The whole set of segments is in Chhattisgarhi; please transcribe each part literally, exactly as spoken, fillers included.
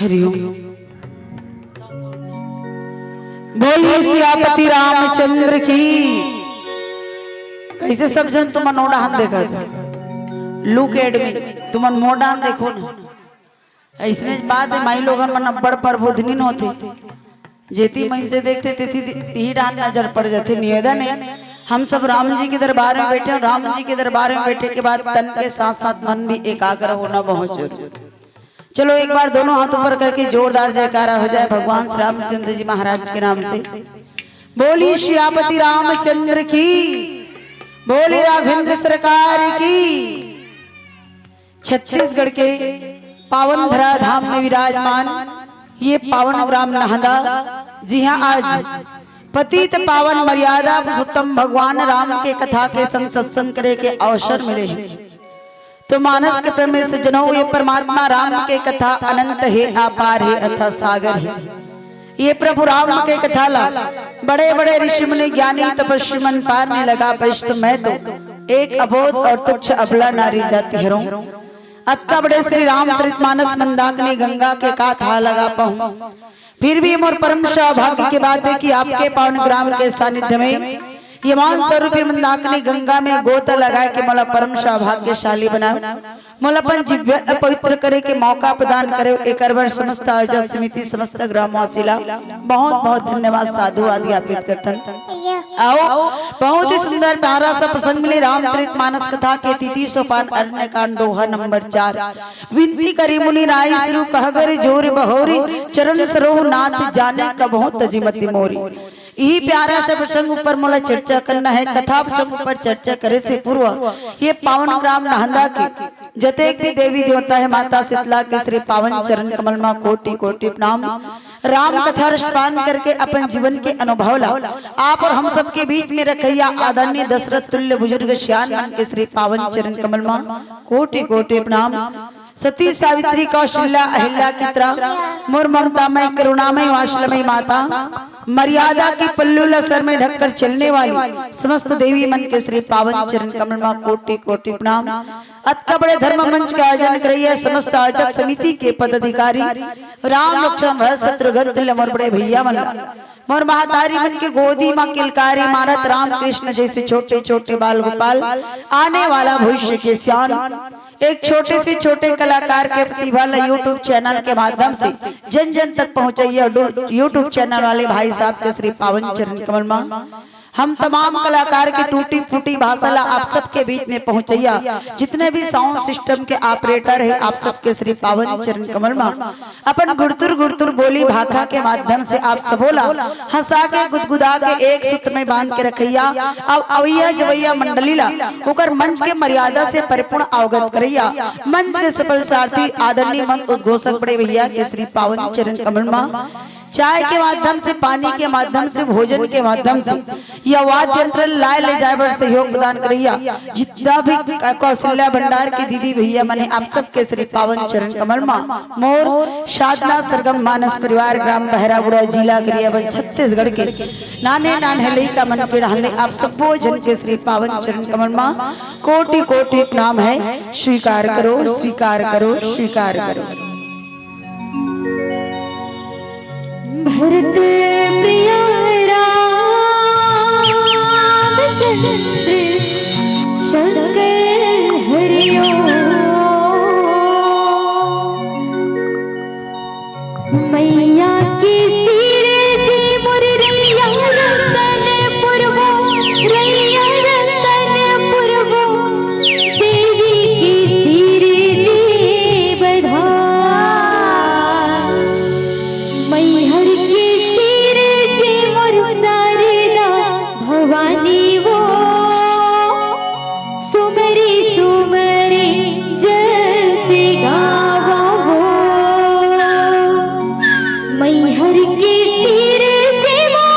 हरिओम। बोलिए सियापति रामचंद्र की। कइसे सब झन तुमन ओ डहन देखत हो? Look at me, तुमन मोर डहन देखो ना। अइसने बात हे, माई लोगन मन अब्बड़ परबोधनिन होथे। जेती मइनसे देखथे, तेती, तिही डहन नजर पड़ जाथे। निवेदन हे, हम सब राम जी के दरबार में बैठे हन, राम जी के दरबार में बैठे के बाद तन के साथ साथ मन भी एकाग्र होना बहुत जरूरी। चलो, एक बार दोनों हाथ ऊपर करके जोरदार जयकारा हो जाए भगवान श्री रामचंद्र जी महाराज के नाम से। बोली सियापति रामचंद्र की, बोली राघवेंद्र सरकार की। छत्तीसगढ़ के पावन धरा धाम में विराजमान ये पावन ग्राम नहदा, जी हाँ, आज पतित पावन मर्यादा पुरुषोत्तम भगवान राम के कथा के संग सत्संग करे के अवसर मिले हे। तो मानस के प्रेम से जनऊ, ये परमात्मा राम के कथा अनंत हे, अपार हे, अथाह सागर हे। ये प्रभु राम के कथा ला बड़े बड़े ऋषि मुनि ज्ञानी तपस्वी मन पार नइ लगा पाइस, तो मैं तो एक अबोध और तुच्छ अबला नारी जाति हरंव। अतका बड़े श्री रामचरित मानस मंदाकिनी गंगा के का थाह लगा पाहूं। फिर भी मोर परम सौभाग्य के बात हे कि आपके पावन ग्राम के सानिध्य में ये मान स्वरूपी मंदाकिनी गंगा में गोता लगाए के मोला परम सौभाग्यशाली बनाए, मोला अपन जिह्वा पवित्र करे के मौका प्रदान करे, एकर बर समस्त आयोजक समिति, समस्त ग्रामवासी ला बहुत बहुत धन्यवाद, साधुवाद ज्ञापित करथन। आओ, बहुत ही सुंदर प्यारा सा प्रसंग मिले रामचरित मानस कथा के। तिथि सोपान अरण्य कांड, दोहा नंबर चार। विनती करी मुनि नाई सिरु, कह गर जोर बहोरी, चरण सरोह नाथ जाने कबहु तजि मति मोरी। यही प्यारा सा प्रसंग ऊपर मोला चर्चा करना हे। कथा प्रसंग ऊपर चर्चा करे से पूर्व ये पावन ग्राम नहंदा के जतेक भी देवी देवता हे, माता शीतला के श्री पावन चरण कमल मा कोटि कोटि प्रणाम। राम कथा रसपान करके अपन जीवन के अनुभव ला आप और हम सबके बीच में रखइया आदरणीय दशरथ तुल्य बुजुर्ग सियान मन के श्री पावन चरण कमल मा कोटि कोटि प्रणाम। सती सावित्री कौशल्या अहिल्या की तरह मोर ममतामय करुणामय वात्सल्यमय माता, मर्यादा के पल्लू ला सर में ढककर चलने वाली समस्त देवी मन के श्री पावन चरण कमल मा कोटि कोटि प्रणाम। अतका बड़े धर्म मंच के आयोजन करइया समस्त आयोजक समिति के पदाधिकारी, राम लक्ष्मण भरत शत्रुघ्न तुल्य मोर बड़े भैया मन ला, मोर महतारी मन के गोदी मा किलकारी मारत राम कृष्ण जैसे छोटे छोटे बाल गोपाल, आने वाला भविष्य के सियान, एक छोटे से छोटे कलाकार के प्रतिभा ला YouTube चैनल के माध्यम से जन जन तक पहुंचइया डू-, YouTube चैनल वाले भाई साहब के श्री पावन चरण कमल मा हम तमाम कलाकार के टूटी फूटी भाषा ला आप सबके बीच में पहुंचइया, जितने भी साउंड सिस्टम के ऑपरेटर हे, आप सबके श्री पावन चरण कमल मा अपन गुरतुर गुरतुर बोली भाखा के माध्यम से आप सबो ला हंसा के गुदगुदा के एक सूत्र में बांध के रखइया। अब अवइया जवइया मंडली ला ओकर मंच के मर्यादा से परिपूर्ण अवगत करइया मंच के सफल सारथी आदरणीय मंच उद्घोषक बड़े भैया के श्री पावन चरण कमल मा चाय के माध्यम से, पानी के माध्यम से, भोजन के माध्यम से या वाद्य यंत्र लाए ले जाए बर सहयोग प्रदान करइया जितना भी क-, कौशल्या भंडार के दीदी भैया मन हे, आप सबके श्री पावन चरण कमल मा मोर साधना सरगम मानस परिवार ग्राम बहरागुड़ा जिला गरियाबंद छत्तीसगढ़ के नाने नाने लइका मन के रहने आप सबो जन के श्री पावन चरण कमल मा कोटि कोटि प्रणाम हे। स्वीकार करो, स्वीकार करो, स्वीकार करो। भरत प्रिय रामचंद्र शंकर हरिओ। मैया के सिर जी मोर रैया रतन पुरबो, रैया रतन पुरबो, देवी के सिर जी बधाई। मैहर के सिर जी मोर शारदा भवानी वो, सुमरी सुमरी जस गावो। मैहर के सिर जी मोर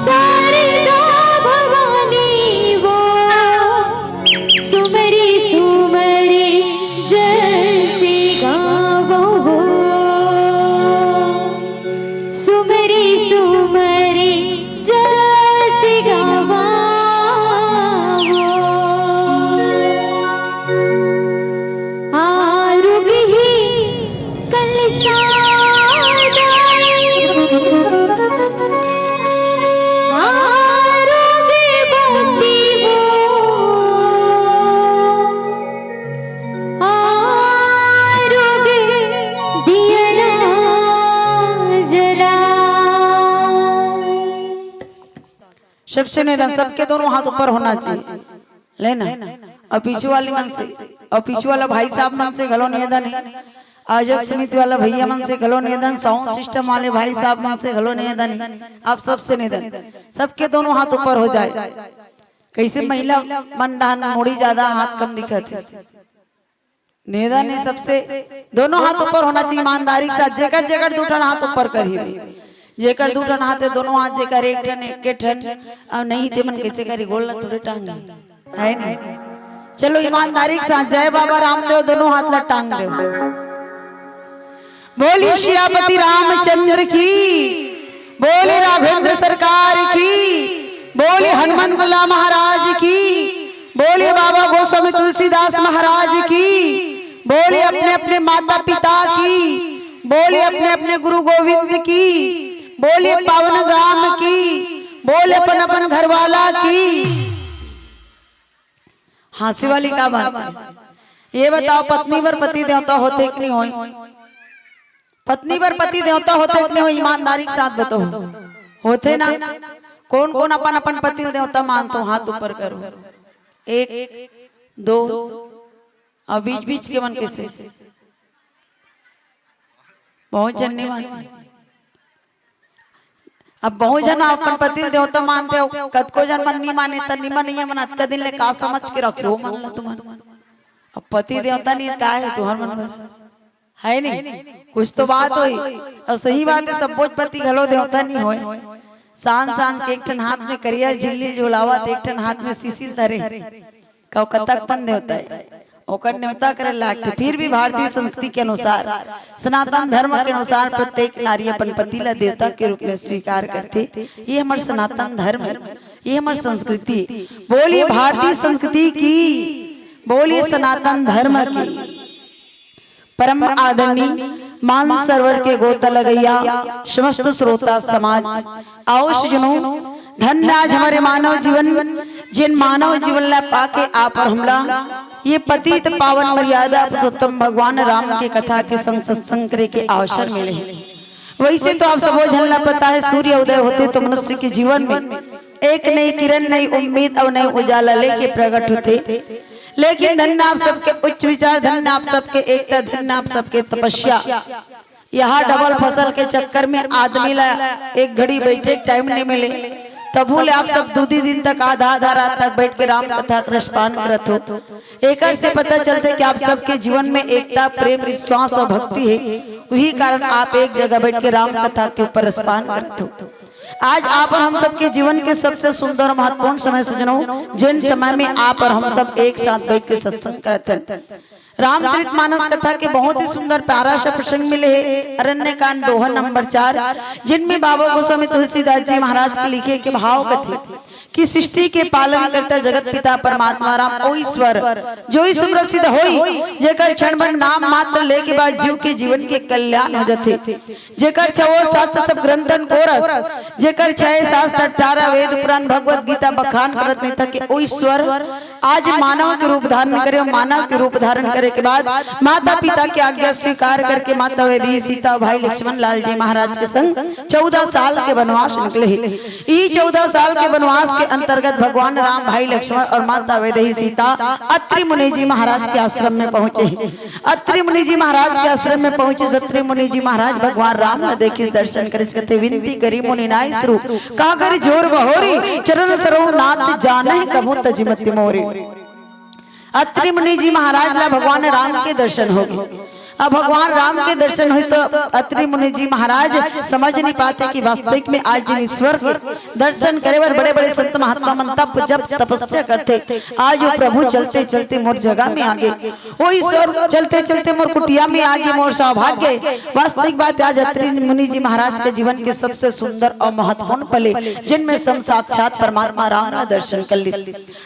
शारदा भवानी वो, सुमरी सुमरी जस गावो। सुमरी सुमरी जस गावो। आरुग ही कलसा दाई, आरुग बंदी वो। आरुग दियना जलाए। सबसे निवेदन, सबके दोनों हाथ ऊपर होना चाहिए, लेना। और पीछे वाली मन से, और पीछे वाला भाई साहब मन से घलो निवेदन हे, आयोजक समिति वाला भैया मन से घलो निवेदन, साउंड सिस्टम वाले भाई साहब मन से घलो निवेदन हे, आप सबसे निवेदन, सबके दोनों हाथ ऊपर हो जाए। कैसे महिला मन डहन मुड़ी ज्यादा, हाथ कम दिखत हे। निवेदन हे सबसे, दोनों हाथ ऊपर होना चाहिए ईमानदारी के साथ। जेकर जेकर दू ठन हाथ ऊपर करही भाई, जेकर दू ठन हाथ हे, दोनों हाथ, जेकर एक ठन, एक ठन, अउ नहीं ते मन कइसे करी, गोड़ ला थोड़े टांगे, है नहीं? चलो ईमानदारी के साथ जय बाबा रामदेव, दोनों हाथ ला टांग देव। बोली सियापति रामचंद्र की, बोली राघवेंद्र सरकार की, बोली हनुमंतुल्ला महाराज की, बोली बाबा गोस्वामी तुलसीदास महाराज की, बोली अपने अपने माता पिता की, बोली अपने अपने गुरु गोविंद की, बोली पावन ग्राम की, बोली अपन अपन घर वाला की। हाँसी वाली का बात हे? ये बताओ, पत्नी बर पति देवता होथे कि नहीं होय? पत्नी बर पति देवता होथे कि नहीं होय? ईमानदारी के साथ बताओ, होथे ना? कोन कोन अपन अपन पति देवता मानथो, हाथ ऊपर करो। एक, दो, अउ बीच बीच के मन कइसे? बहुत झन नहीं माने। अब बहुत झन अपन पति ल देवता मानथे, अउ कतको झन मन नहीं माने, त निमन नहीं हे मन, अतका दिन ले का समझ के रखे हो मन ला तुमन? अब पति देवता नहीं हे, का हे तुहर मन बर? है नहीं? कुछ तो बात होही। अउ सही बात हे, सब्बो पति घलो देवता नहीं होय। शान शान के एक ठन हाथ में करिया झिल्ली झुलावत, एक ठन हाथ में सीसिल धरे। कव कतक पन देवता हे, ओकर नेवता करे लागथे। फिर भी भारतीय संस्कृति के अनुसार, सनातन धर्म के अनुसार प्रत्येक नारी अपन पति ला देवता के रूप में स्वीकार करथे। ये हमर सनातन धर्म हे, ये हमर संस्कृति हे। बोलिए भारतीय संस्कृति की, बोलिए सनातन धर्म की। परम आदरणीय मान सरोवर के गोता लगइया समस्त श्रोता समाज, आओ सजनों, धन्य आज हमर मानव जीवन, जेन मानव जीवन ला पाके आप अउ हमला ये पतित पावन मर्यादा पुरुषोत्तम भगवान राम के कथा के संग सत्संग करे के अवसर मिले हे। वइसे तो आप सबो झन ला पता हे, सूर्य उदय होथे तो मनुष्य के जीवन में एक नई किरण, नई उम्मीद अउ नई उजाला लेके प्रगट होथे। लेकिन धन्य आप सबके उच्च विचार, धन्य आप सबके एकता, धन्य आप सबके तपस्या। यहाँ डबल फसल के चक्कर में आदमी ला एक घड़ी बइठे के टाइम नहीं मिले, तभू ले आप सब दू दी दिन तक आधा आधा रात तक बइठ के राम कथा के रसपान करत हो। एकर से पता चलथे कि आप सबके जीवन में एकता, प्रेम, विश्वास अउ भक्ति हे, उही कारण आप एक जगह बइठ के राम कथा के ऊपर रसपान करत हो। आज आप अउ हम सबके जीवन के सबसे सुंदर महत्वपूर्ण समय सजनों, जेन समय में आप अउ हम सब एक साथ बइठ के सत्संग करत हन। रामचरित मानस कथा के बहुत ही सुंदर प्यारा सा प्रसंग मिले हे, अरण्य कांड दोहा नंबर चार, जेन में बाबा गोस्वामी तुलसीदास जी महाराज के लिखे के भाव कथे कि सृष्टि के पालन करता जगत पिता परमात्मा राम ओ ईश्वर, जो ईश्वर सिद्ध होई, जेकर क्षण भर नाम मात्र लेके बाद जीव के जीवन के कल्याण हो जाथे, जेकर छवो शास्त्र सब ग्रंथन कोरस, जेकर छह शास्त्र, अठारह वेद, पुराण, भगवत गीता बखान करत नहीं थके, ओ ईश्वर आज मानव के रूप धारण करे। मानव के रूप धारण करे के बाद माता पिता के आज्ञा स्वीकार करके माता वैदेही सीता, भाई लक्ष्मण लाल जी महाराज के संग चौदह साल के वनवास निकले हे। ई चौदह साल के वनवास के अंतर्गत भगवान राम, भाई लक्ष्मण अउ माता वैदेही सीता अत्रि मुनि जी महाराज के आश्रम में पहुंचे हे। अत्रि मुनि जी महाराज के आश्रम में पहुंचे। अत्रि मुनि जी महाराज भगवान राम ला देखिस, दर्शन करिस, कथे, "विनती करी मुनि नाई सुरु, का करी जोर बहोरी, चरण सरहु नाथ जानहि कबहु तजि मति मोरी।" अत्रि मुनि जी महाराज ला भगवान राम के दर्शन होगे। अब भगवान राम के दर्शन होइस तो अत्रि मुनि जी महाराज समझ नहीं पाते कि वास्तविक में आज जिन ईश्वर के दर्शन करे बर बड़े-बड़े संत महात्मा मन तप जप तपस्या करथे, आज वो प्रभु चलते चलते मोर जगह में आगे, वो ईश्वर चलते चलते मोर कुटिया में आगे, मोर सौभाग्य। वास्तविक बात, आज अत्रि मुनि जी महाराज के जीवन के सबसे सुंदर अउ महत्वपूर्ण पल ए, जिनमें हम साक्षात परमात्मा राम ला दर्शन कर लिस।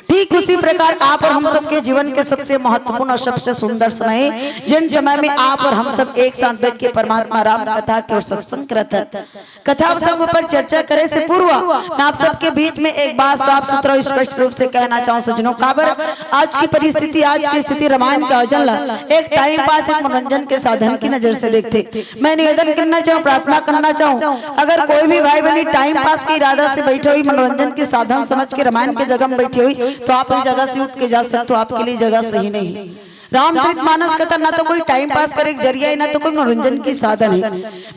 ठीक उसी प्रकार आप अउ हम सबके जीवन के सबसे महत्वपूर्ण अउ सबसे सुंदर समय, जिन समय में आप अउ हम सब एक साथ बैठ के परमात्मा राम कथा के ओर सत्संग करत हन। कथा प्रसंग पर चर्चा करे से पूर्व मैं आप सबके बीच में एक बात साफ सुथरा और स्पष्ट रूप से कहना चाहूँ सज्जनों, काबर आज की परिस्थिति, आज की स्थिति रामायण के आयोजन ला एक टाइम पास, एक मनोरंजन के साधन की नजर से देखथे। मैं निवेदन करना चाहूँ, प्रार्थना करना चाहूँ, अगर कोई भी भाई बहनी टाइम पास के इरादा से बैठे हुई, मनोरंजन के साधन समझ के रामायण के जगह में बैठे हुई, तो आप इस जगह से उठ के जा सकते हो, आपके लिए जगह सही नहीं। रामचरित मानस कथा ना तो कोई टाइम पास करे के जरिया है, ना तो कोई मनोरंजन के साधन है,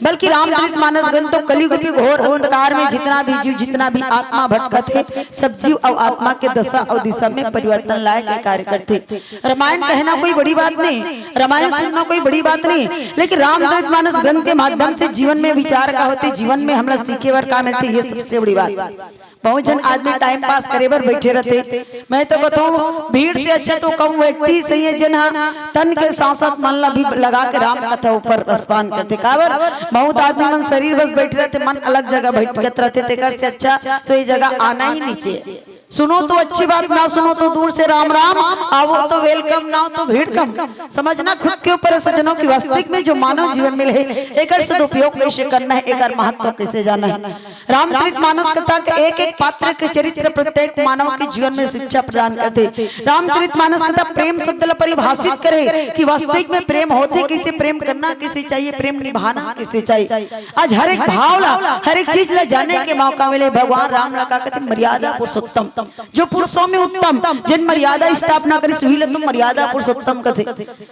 बल्कि रामचरित मानस ग्रंथ तो कलयुग के घोर अंधकार में जितना भी जीव, जितना भी आत्मा भटकत है, सब जीव अउ आत्मा के दशा अउ दिशा में परिवर्तन लाए के कार्य करथे। रामायण कहना कोई बड़ी बात नहीं, रामायण सुनना कोई बड़ी बात नहीं, लेकिन रामचरित मानस ग्रंथ के माध्यम से जीवन में विचार का होथे, जीवन में हमला सीखे बर का मिलथे, ये सबसे बड़ी बात। बहुत झन आदमी टाइम पास करे बर बैठे रहथे। मैं तो कहूँ, भीड़ से अच्छा तो कहूँ व्यक्ति सही है, जेन ह तन के साथ साथ मन ला भी लगा के राम कथा ऊपर रसपान करथे। काबर, बहुत आदमी मन शरीर बस बैठे रहथे, मन अलग जगह भटकत रहथे, तेकर से अच्छा तो ये जगह आना ही नहीं चाहिए। सुनो तो अच्छी बात, ना सुनो तो दूर से राम राम, आवो तो वेलकम, ना हो तो भीड़ कम। समझना खुद के ऊपर है सज्जनों की, वास्तविक में जो मानव जीवन मिले है, एकर सदुपयोग कैसे करना है, एकर महत्व कैसे जाना है। रामचरित मानस कथा के एक एक पात्र के चरित्र प्रत्येक मानव के जीवन में शिक्षा प्रदान करथे। रामचरित मानस कथा प्रेम शब्द ला परिभाषित करे कि वास्तविक में प्रेम होथे कैसे, प्रेम करना कैसे चाहिए, प्रेम निभाना कैसे चाहिए। आज हर एक भाव ला, हर एक चीज ला जाने के मौका मिले। भगवान राम ला का कहथे, मर्यादा पुरुषोत्तम, जो पुरुषों में उत्तम, जेन मर्यादा स्थापना करिस, उही ला तो मर्यादा पुरुषोत्तम कथे।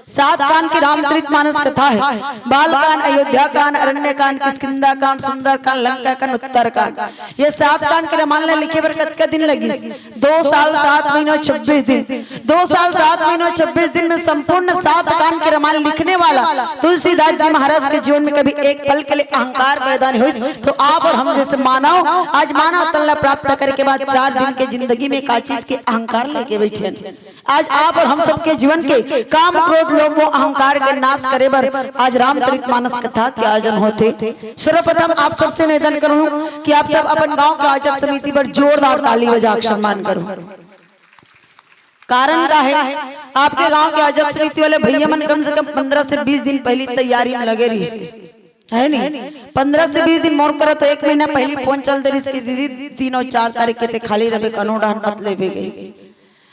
सात कांड के रामचरित मानस कथा है। बाल कांड, अयोध्या कांड, अरण्य कांड, किष्किंधा कांड, सुंदर कांड, लंका कांड, उत्तर कांड। ये सात कांड के रामायण ला लिखे बर कतका दिन लगिस? दो साल सात महीना छब्बीस दिन। दो साल सात महीना छब्बीस दिन में संपूर्ण सात कांड के रामायण लिखने वाला तुलसीदास जी महाराज के जीवन में कभी एक पल के लिए अहंकार पैदा नहीं हुई। तो आप और हम जैसे मानव आज मानव तन ला प्राप्त करे के बाद चार दिन के जिंदगी में का चीज के अहंकार लेके बैठे हैं। आज आप और हम सबके जीवन के काम, क्रोध, लोभ, मोह, अहंकार के नाश करे बर आज रामचरित मानस कथा के आयोजन होथे। सर्वप्रथम आप सबसे निवेदन करूं कि आप सब अपन गांव के आयोजक समिति पर जोरदार ताली बजा के सम्मान करो। कारण का है, आपके गांव के आयोजक समिति वाले भैया मन कम से कम पंद्रह से बीस दिन पहली तैयारी में लगे रहिस, है नहीं? पंद्रह से बीस दिन, मोर करा तो एक महीना पहली फोन चल दे रहिस कि दीदी, तीन और चार तारीख के ते खाली रहे, कनो डहन मत लेबे गई।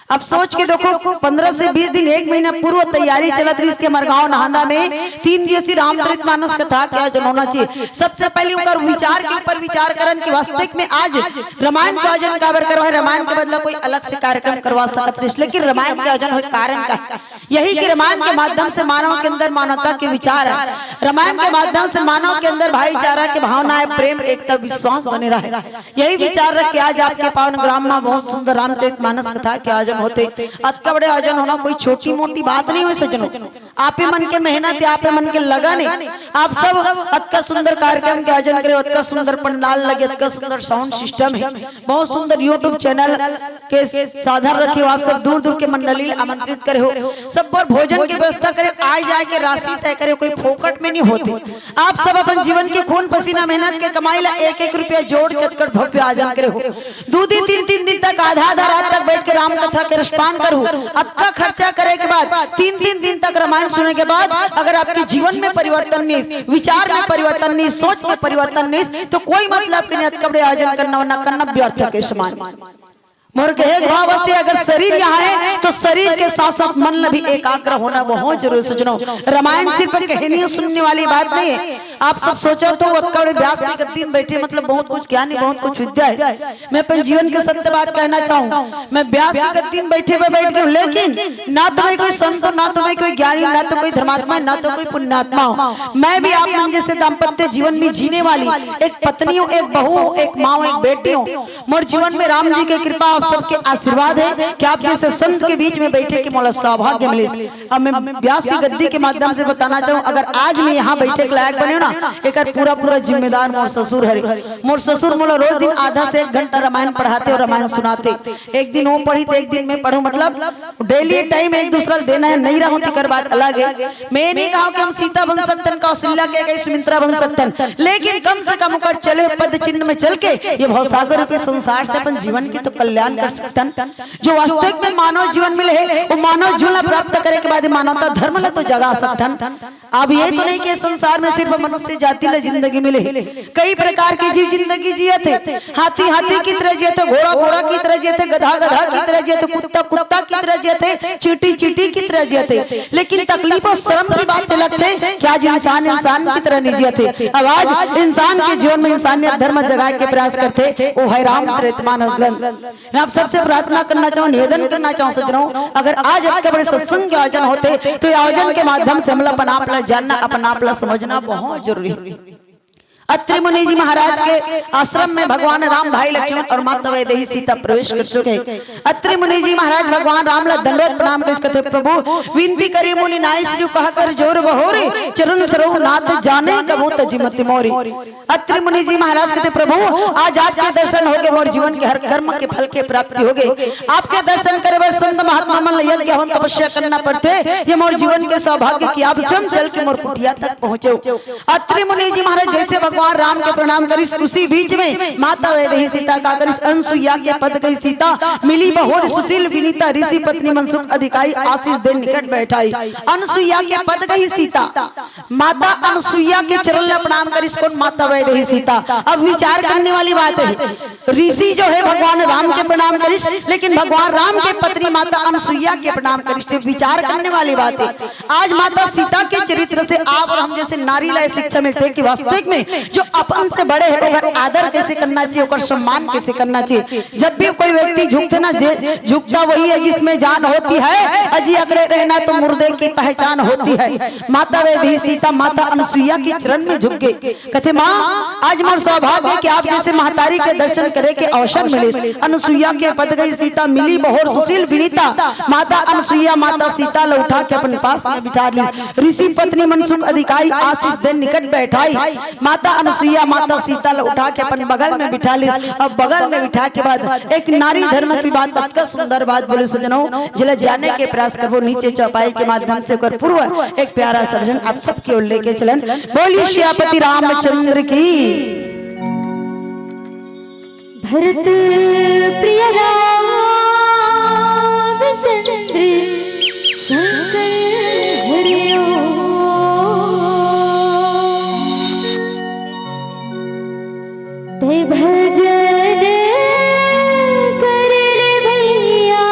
अब सोच के देखो, पंद्रह से बीस दिन, एक महीना पूर्व तैयारी चलत रहिस कि हमर गांव नहांदा में तीन दिवसीय रामचरित मानस कथा के आयोजन होना चाहिए। सबसे पहले ओकर विचार के ऊपर विचार करन कि वास्तविक में आज रामायण के आयोजन काबर करवाए, रामायण के बदला कोई अलग से कार्यक्रम करवा सकत रहिस, लेकिन रामायण के आयोजन होए कारण का है? यही कि रामायण के माध्यम से मानव के अंदर मानवता के विचार है, रामायण के माध्यम से मानव के अंदर भाईचारा के भावना है, प्रेम, एकता, विश्वास बने रहे। यही विचार रख के आज आपके पावन ग्राम में बहुत सुंदर रामचरित मानस कथा के आयोजन होथे। अतका बड़े आयोजन होना कोई छोटी मोटी बात नहीं होय सज्जनों। आपे मन के मेहनत है, आपे मन के लगन है, आप सब अतका सुंदर कार्यक्रम के आयोजन करे, अतका सुंदर पंडाल लगे, अतका सुंदर साउंड सिस्टम है, बहुत सुंदर YouTube चैनल के साधन रखे हो, आप सब दूर दूर के मंडली आमंत्रित करे हो, सब पर भोजन के व्यवस्था करे, आए जाए के राशि तय करे, कोई फोकट में नहीं होते। आप सब अपन जीवन के खून पसीना मेहनत के कमाई ला एक एक रुपया जोड़ के अतकड़ भव्य आयोजन करे हो। दू दिन, तीन, तीन दिन तक आधा आधा रात तक बैठ के राम कथा के रसपान करू। अतका खर्चा करे के बाद, तीन, तीन दिन तक रामायण सुने के बाद अगर आपके जीवन में परिवर्तन नहीं, विचार में परिवर्तन नहीं, सोच में परिवर्तन नहीं, तो कोई मतलब के नहीं। अतका बड़े आयोजन करना वरना करना व्यर्थ के समान। मोर कहे के भाव से अगर शरीर यहाँ है तो शरीर के साथ साथ मन भी एकाग्र होना बहुत जरूरी। सज्जनों, रामायण सिर्फ कहानियां सुनने वाली बात नहीं है। आप सब सोचो तो वो अतका बड़े व्यास की गद्दी में बैठे, मतलब बहुत कुछ ज्ञान है, बहुत कुछ विद्या है। मैं अपन जीवन के सत्य बात कहना चाहूँ, मैं व्यास की गद्दी में बैठे हुए बैठ गया हूँ, लेकिन ना तो मैं कोई संत हूँ, ना तो मैं कोई ज्ञानी, ना तो कोई धर्मात्मा है, ना तो कोई पुण्यात्मा हूँ। मैं भी आप मन जैसे दाम्पत्य जीवन में जीने वाली एक पत्नी हूँ, एक बहू हूँ, एक माँ हूँ, एक बेटी हूँ। मोर जीवन में राम जी के कृपा, आप सबके आशीर्वाद है कि आप जैसे संत के बीच में बैठे के मोला सौभाग्य मिले। अब मैं व्यास की गद्दी के माध्यम से बताना चाहूँ, अगर आज मैं यहाँ बैठे के लायक बने ना, एकर पूरा पूरा जिम्मेदार मोर ससुर हरे। मोर ससुर मोला रोज दिन आधा से एक घंटा रामायण पढ़ाते और रामायण सुनाते। एक दिन वो पढ़ी तो एक दिन मैं पढ़ूँ, मतलब डेली टाइम एक दूसरा ल देना है, नहीं रहूँ तेकर बात अलग है। मैं नहीं कहूँ कि हम सीता बन सकतन, कौशल्या के कहीं सुमित्रा बन सकतन, लेकिन कम से कम ओकर चले हुए पद चिन्ह में चल के ये भवसागर रूपी संसार से अपन जीवन की तो कल्याण कर सकतन। जो वास्तविक में मानव जीवन मिले है, वो मानव जीवन ला प्राप्त करे के बाद मानवता धर्म ला तो जगा सकतन। अब ये तो नहीं कि संसार में सिर्फ मनुष्य जाति ला जिंदगी मिले है, कई प्रकार के जीव जिंदगी जियत है। हाथी हाथी की तरह जियत है, घोड़ा घोड़ा की तरह जियत है, गधा गधा की तरह जियत है, कुत्ता कुत्ता की तरह जियत है, चींटी चींटी की तरह जियत है। लेकिन तकलीफ और शर्म की बात अलग थे कि आज इंसान इंसान की तरह नहीं जियत है। अब आज इंसान के जीवन में इंसानियत धर्म जगाए के प्रयास करते, वो है रामचरित मानस ग्रंथ। आप सबसे प्रार्थना करना चाहूँ, निवेदन करना चाहूँ सज्जनों, अगर आज इतने बड़े सत्संग के आयोजन होते तो ये आयोजन के माध्यम से हमला अपन आप ला जानना, अपन आप ला समझना बहुत जरूरी है। अत्रि मुनि जी महाराज के आश्रम में भगवान राम, भाई लक्ष्मण और माता वैदेही सीता प्रवेश कर चुके हैं। अत्रि मुनि जी महाराज भगवान राम ला दंडवत प्रणाम करिस, कथे, "प्रभु, विनती करी मुनि नाई, शिव कहा कर जोर बहोरी, चरण सरऊ नाथ जाने कबहूँ तजि मति मोरी।" अत्रि मुनि जी महाराज कथे, "प्रभु, आज आपके दर्शन होके मोर जीवन के हर कर्म के फल के प्राप्ति होगे। आपके दर्शन करे बर संत महात्मा मन ला यज्ञ हवन तपस्या करना पड़थे। ये मोर जीवन के सौभाग्य कि आप स्वयं चल के मोर कुटिया तक पहुँचे।" अत्रि मुनि जी महाराज जैसे भगवान राम के प्रणाम करिस, उसी बीच में माता वैदेही सीता का करिस, "अनसुईया के पद गई सीता, मिली बहोर सुशील विनीता, ऋषि पत्नी मन सुख अधिकाई, आशीष दे निकट बैठाई।" अनसुईया के पद गई सीता, माता अनसुईया के चरण ला प्रणाम करिस कोन? माता वैदेही सीता। अब विचार करने वाली बात है, ऋषि जो है भगवान राम के प्रणाम करिस, लेकिन भगवान राम के पत्नी माता अनसुईया के प्रणाम करिस। विचार करने वाली बात है। आज माता सीता के चरित्र से आप और हम जैसे नारी ला ये शिक्षा मिलथे कि वास्तविक में जो अपन से बड़े है ओकर आदर कैसे करना चाहिए, ओकर सम्मान कैसे करना चाहिए। जब भी कोई व्यक्ति झुकथे ना, जे झुकता वही है जिसमें जान होती है। अजी अकड़े रहना तो मुर्दे की पहचान होती है। माता वैदेही सीता माता अनसुईया के चरण में झुक गई। कथे, "माँ, आज मोर सौभाग्य कि आप जैसे महतारी के दर्शन करे के अवसर मिले।" अनसुईया के पद गई सीता, मिली बहोर सुशील विनीता। माता अनसुईया माता सीता ला उठा के अपन पास में बिठा ली। ऋषि पत्नी मन सुख अधिकाई, आशीष दे निकट बैठाई। माता अनसुईया माता सीता ला उठा के अपन बगल में बिठा ली। अब बगल में बिठा के बाद एक नारी धर्म की बात, अतका सुंदर बात बोले सज्जनों, जेला जाने के प्रयास करबो। नीचे चौपाई के माध्यम से ओकर पूर्व एक प्यारा सा भजन आप सबके ओर लेके चलन। बोली सियापति रामचंद्र की। भरत प्रिय रामचंद्र शंकर हरिओ। ते भजन कर ले भैया।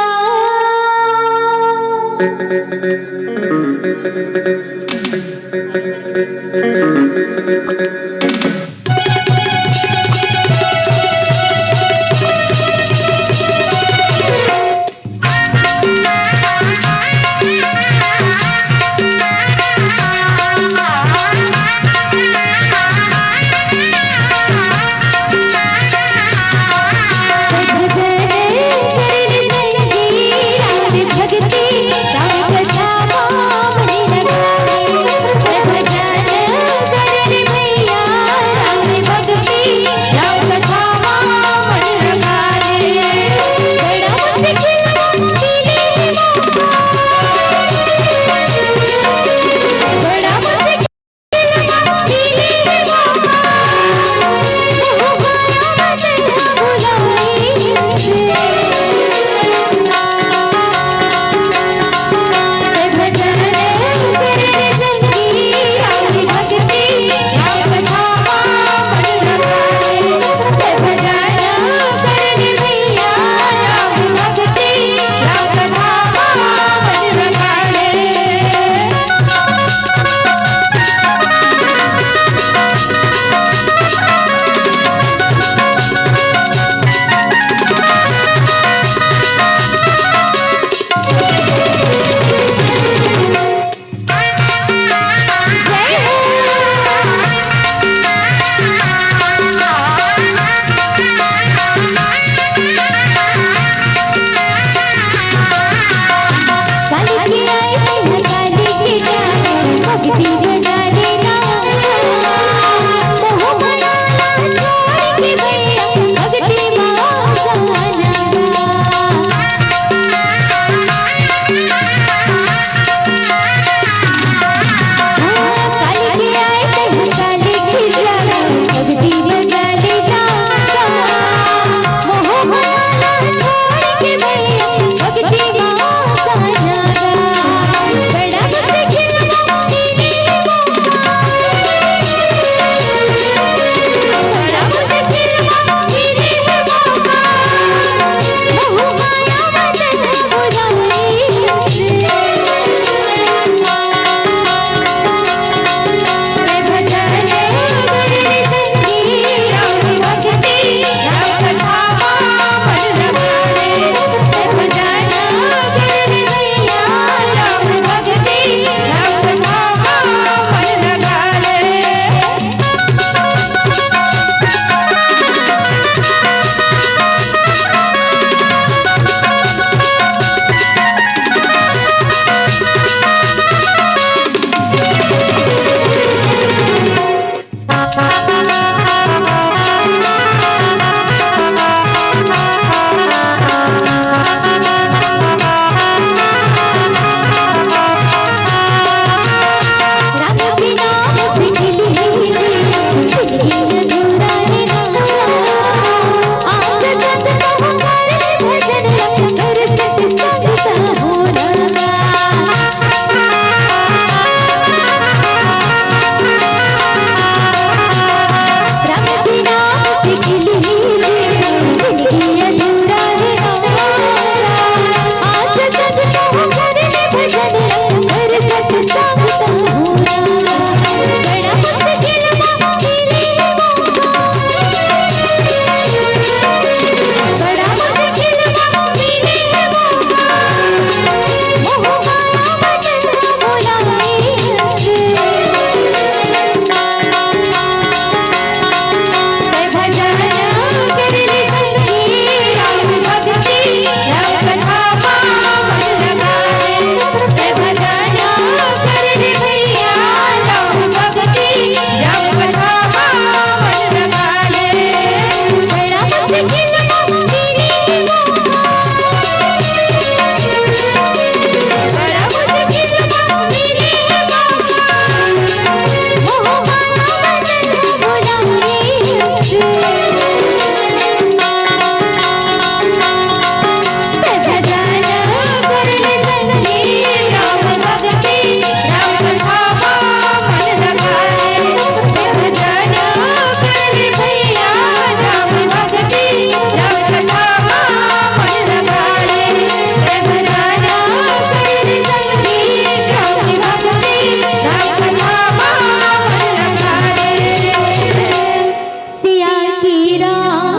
सिया की रामचंद्र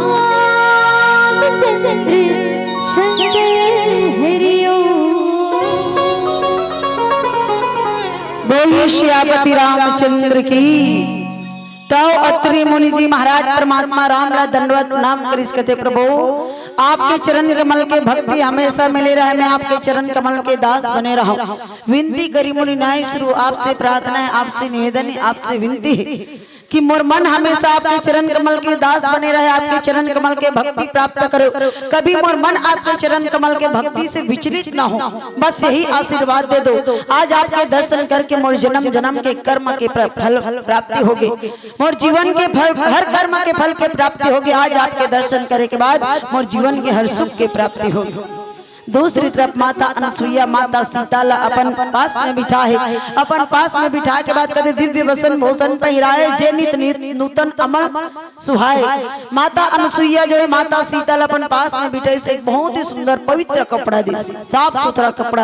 शंकर हरिओम। बोलिए सियापति रामचंद्र की। तव अत्रि मुनि जी महाराज परमात्मा राम ला दंडवत प्रणाम करिस, कथे, "प्रभु, आपके चरण कमल के भक्ति हमेशा मिले रहे, मैं आपके चरण कमल के दास बने रहूं। विनती करी मुनि नाय सुरु, आपसे प्रार्थना है, आपसे निवेदन है, आपसे विनती है कि मोर मन हमेशा आपके चरण कमल के दास बने रहे, आपके चरण कमल के भक्ति प्राप्त करे, कभी मोर मन आपके चरण कमल के भक्ति से विचलित ना हो, बस यही आशीर्वाद दे दो।" आज आपके दर्शन करके मोर जन्म जन्म के कर्म के प्र-, फल प्राप्ति होगे, मोर जीवन के फल, हर कर्म के फल के प्राप्ति होगे। आज आपके दर्शन करे के बाद मोर जीवन के हर सुख के प्राप्ति होगे। दूसरी तरफ माता अनसुईया माता सीता ला अपन पास में बिठा हे। अपन पास में बिठाय के बाद कथे, "दिव्य वसन भूषण पहिराए, जे नित नित नूतन अमल सुहाए।" माता अनसुईया जो है, माता सीता ला अपन पास में बिठाइस, एक बहुत ही सुंदर पवित्र कपड़ा दिस, साफ सुथरा कपड़ा,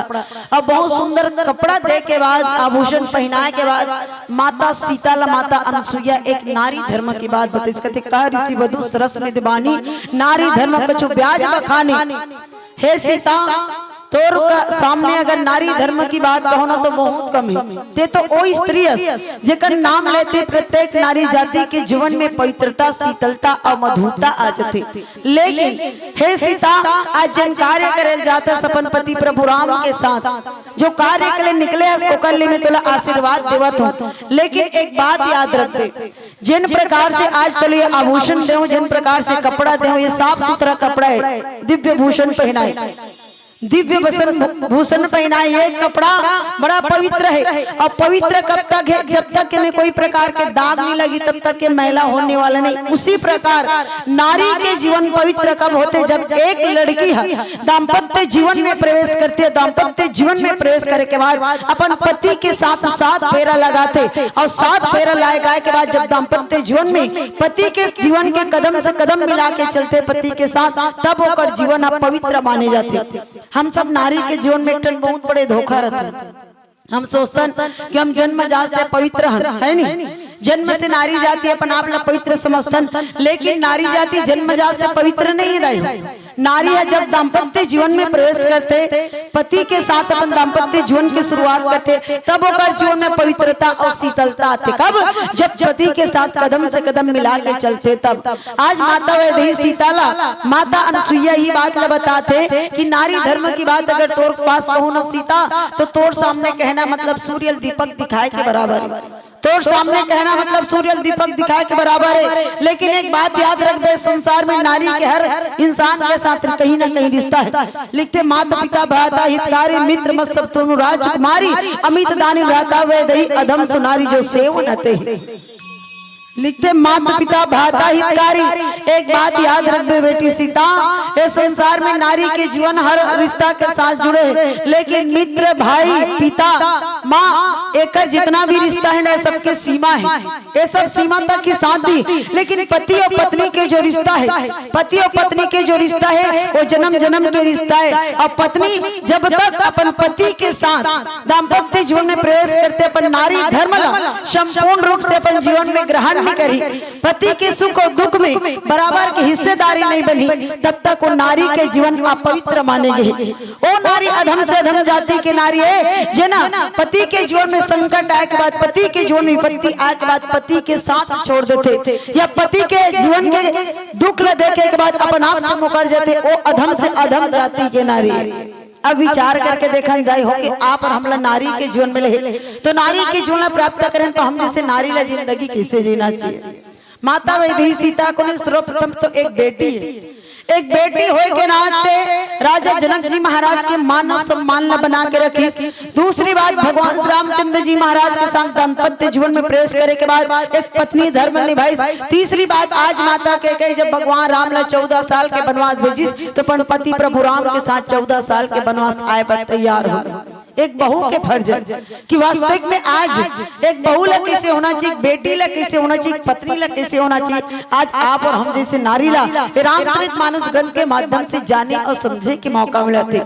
अउ बहुत सुंदर कपड़ा दे के बाद, आभूषण पहिनाय के बाद माता सीता ला माता अनसुईया एक नारी धर्म की बात बताइस। कथे, "कह ऋषि वधु सरस विद्वानी, नारी धर्म कछु ब्याज बखानी।" हे सीता, तोर का सामने अगर नारी धर्म की बात कहो ना तो बहुत कम है। ते तो ओ स्त्री अस जेकर नाम लेते प्रत्येक नारी जाति के जीवन में पवित्रता, शीतलता अउ मधुरता आ जाथे। लेकिन हे सीता, आज जेन कार्य करे ल जात हस अपन पति प्रभु राम के साथ, जो कार्य के लिए निकले हस ओकर लिए मैं तोला आशीर्वाद देवत हूँ। लेकिन एक बात याद रखबे, जेन प्रकार से आज तोला ये आभूषण देहूं, जेन प्रकार से कपड़ा देहूं, ये साफ सुथरा कपड़ा है, दिव्य भूषण पहनाए, दिव्य वसन भूषण पहनाए, ये कपड़ा बड़ा पवित्र है। अउ पवित्र कब तक है? जब तक एमे कोई प्रकार के दाग नहीं लगी, तब तक ये मैला होने वाला नहीं। उसी प्रकार नारी के जीवन पवित्र कब होथे? जब एक लड़की है दाम्पत्य जीवन में प्रवेश करथे, दाम्पत्य जीवन में प्रवेश करे के बाद अपन पति के साथ सात फेरा लगाथे, अउ सात फेरा लगाए के बाद जब दाम्पत्य जीवन में पति के जीवन के कदम से कदम मिला के चलथे पति के साथ, तब ओकर जीवन अब पवित्र माने जाथे। हम सब नारी के जीवन में एक ठन बहुत बड़े धोखा रथे। हम सोचथन कि हम जन्म जात से पवित्र हन, है नी? जन्म से नारी जाति अपन आप ला पवित्र समझथन, लेकिन नारी जाति जन्म जात से पवित्र नहीं है दाई। नारी ह जब दाम्पत्य जीवन में प्रवेश करथे, पति के साथ अपन दाम्पत्य जीवन की शुरुआत करथे, तब ओकर जीवन में पवित्रता और शीतलता आथे। कब? जब पति के साथ कदम से कदम मिला के चलथे तब। आज माता वैदेही सीता ला माता अनसुईया ही बात ला बताथे कि नारी धर्म की बात अगर तोर पास कहूँ न सीता, तो तोर सामने कहना मतलब सूर्य दीपक दिखाए के बराबर। तोर सामने कहना मतलब सूर्य दीपक दिखाए के बराबर है। लेकिन एक बात याद रखबे, संसार में नारी के हर इंसान के साथ कहीं ना कहीं रिश्ता है। लिखथे माता पिता भ्राता हितकारी मित्र मत सब तुम राजकुमारी, अमित दानी भ्राता वैदेही अधम सु नारी जो सेव न ते। लिखथे माता पिता भ्राता हितकारी। एक बात याद रखबे बेटी सीता, ये संसार में नारी के जीवन हर रिश्ता के साथ जुड़े है, लेकिन मित्र भाई पिता माँ एकर जितना भी रिश्ता है ना, सबके सीमा है। ये सब सीमा तक ही साथ दी, लेकिन पति और पत्नी के जो रिश्ता है, पति और पत्नी के जो रिश्ता है वो जन्म जन्म के रिश्ता है। और पत्नी जब तक अपन पति के साथ दाम्पत्य जीवन में प्रवेश करथे, अपन नारी धर्म ला संपूर्ण रूप से अपन जीवन में ग्रहण नहीं करी, पति के सुख और दुख में बराबर के हिस्सेदारी नहीं बनी, तब तक वो नारी के जीवन अपवित्र माने गे। ओ नारी अधम से अधम जाति के नारी है, जेना पति के जीवन में संकट आए के बाद, पति के जीवन में विपत्ति आए के बाद पति के साथ छोड़ देथे, या पति के जीवन के दुख ल देखे के बाद अपन आप से मुकर जाथे, ओ अधम से अधम जाति के नारी। अब विचार करके देखन जाई हो कि आप और हमला नारी के जीवन मिले हे, तो नारी के जीवन ला प्राप्त करें तो हम जैसे नारी ला जिंदगी कैसे जीना चाहिए। माता वैदेही सीता को ने सर्वप्रथम तो एक बेटी है, एक बेटी होए के नाते राजा जनक जी महाराज के मान और सम्मान ला बना के रखिस। दूसरी बात, भगवान श्री रामचंद्र जी महाराज के साथ दाम्पत्य जीवन में प्रवेश करे के बाद एक पत्नी धर्म निभाइस। तीसरी बात, आज माता कैकेयी जब भगवान राम ला चौदह साल के वनवास भेजिस, तो अपन पति प्रभु राम के साथ चौदह साल के वनवास आए बर तैयार हो। एक बहू के फर्ज है कि वास्तविक में आज एक बहू ला कैसे होना चाहिए, बेटी ला कैसे होना चाहिए, पत्नी ला कैसे होना चाहिए, आज आप और हम जैसे नारी ला ये रामचरित मानस ग्रंथ के माध्यम से जाने और समझे के मौका मिला थे,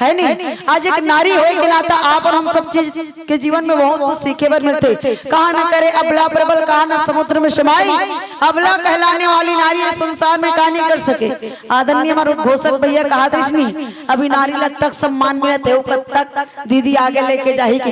है नहीं? आज एक नारी होए के नाता आप और हम सब चीज के जीवन में बहुत कुछ सीखे बर मिलथे। कहा न करे अबला प्रबल, कहा न समुद्र में समाई। अबला कहलाने वाली नारी इस संसार में का नहीं कर सके। आदरणीय हमारे उद्घोषक भैया कहा दृष्णि, अभी नारी ला तक सम्मान मिलत हे, ओकर तक दीदी आगे लेके जाही के।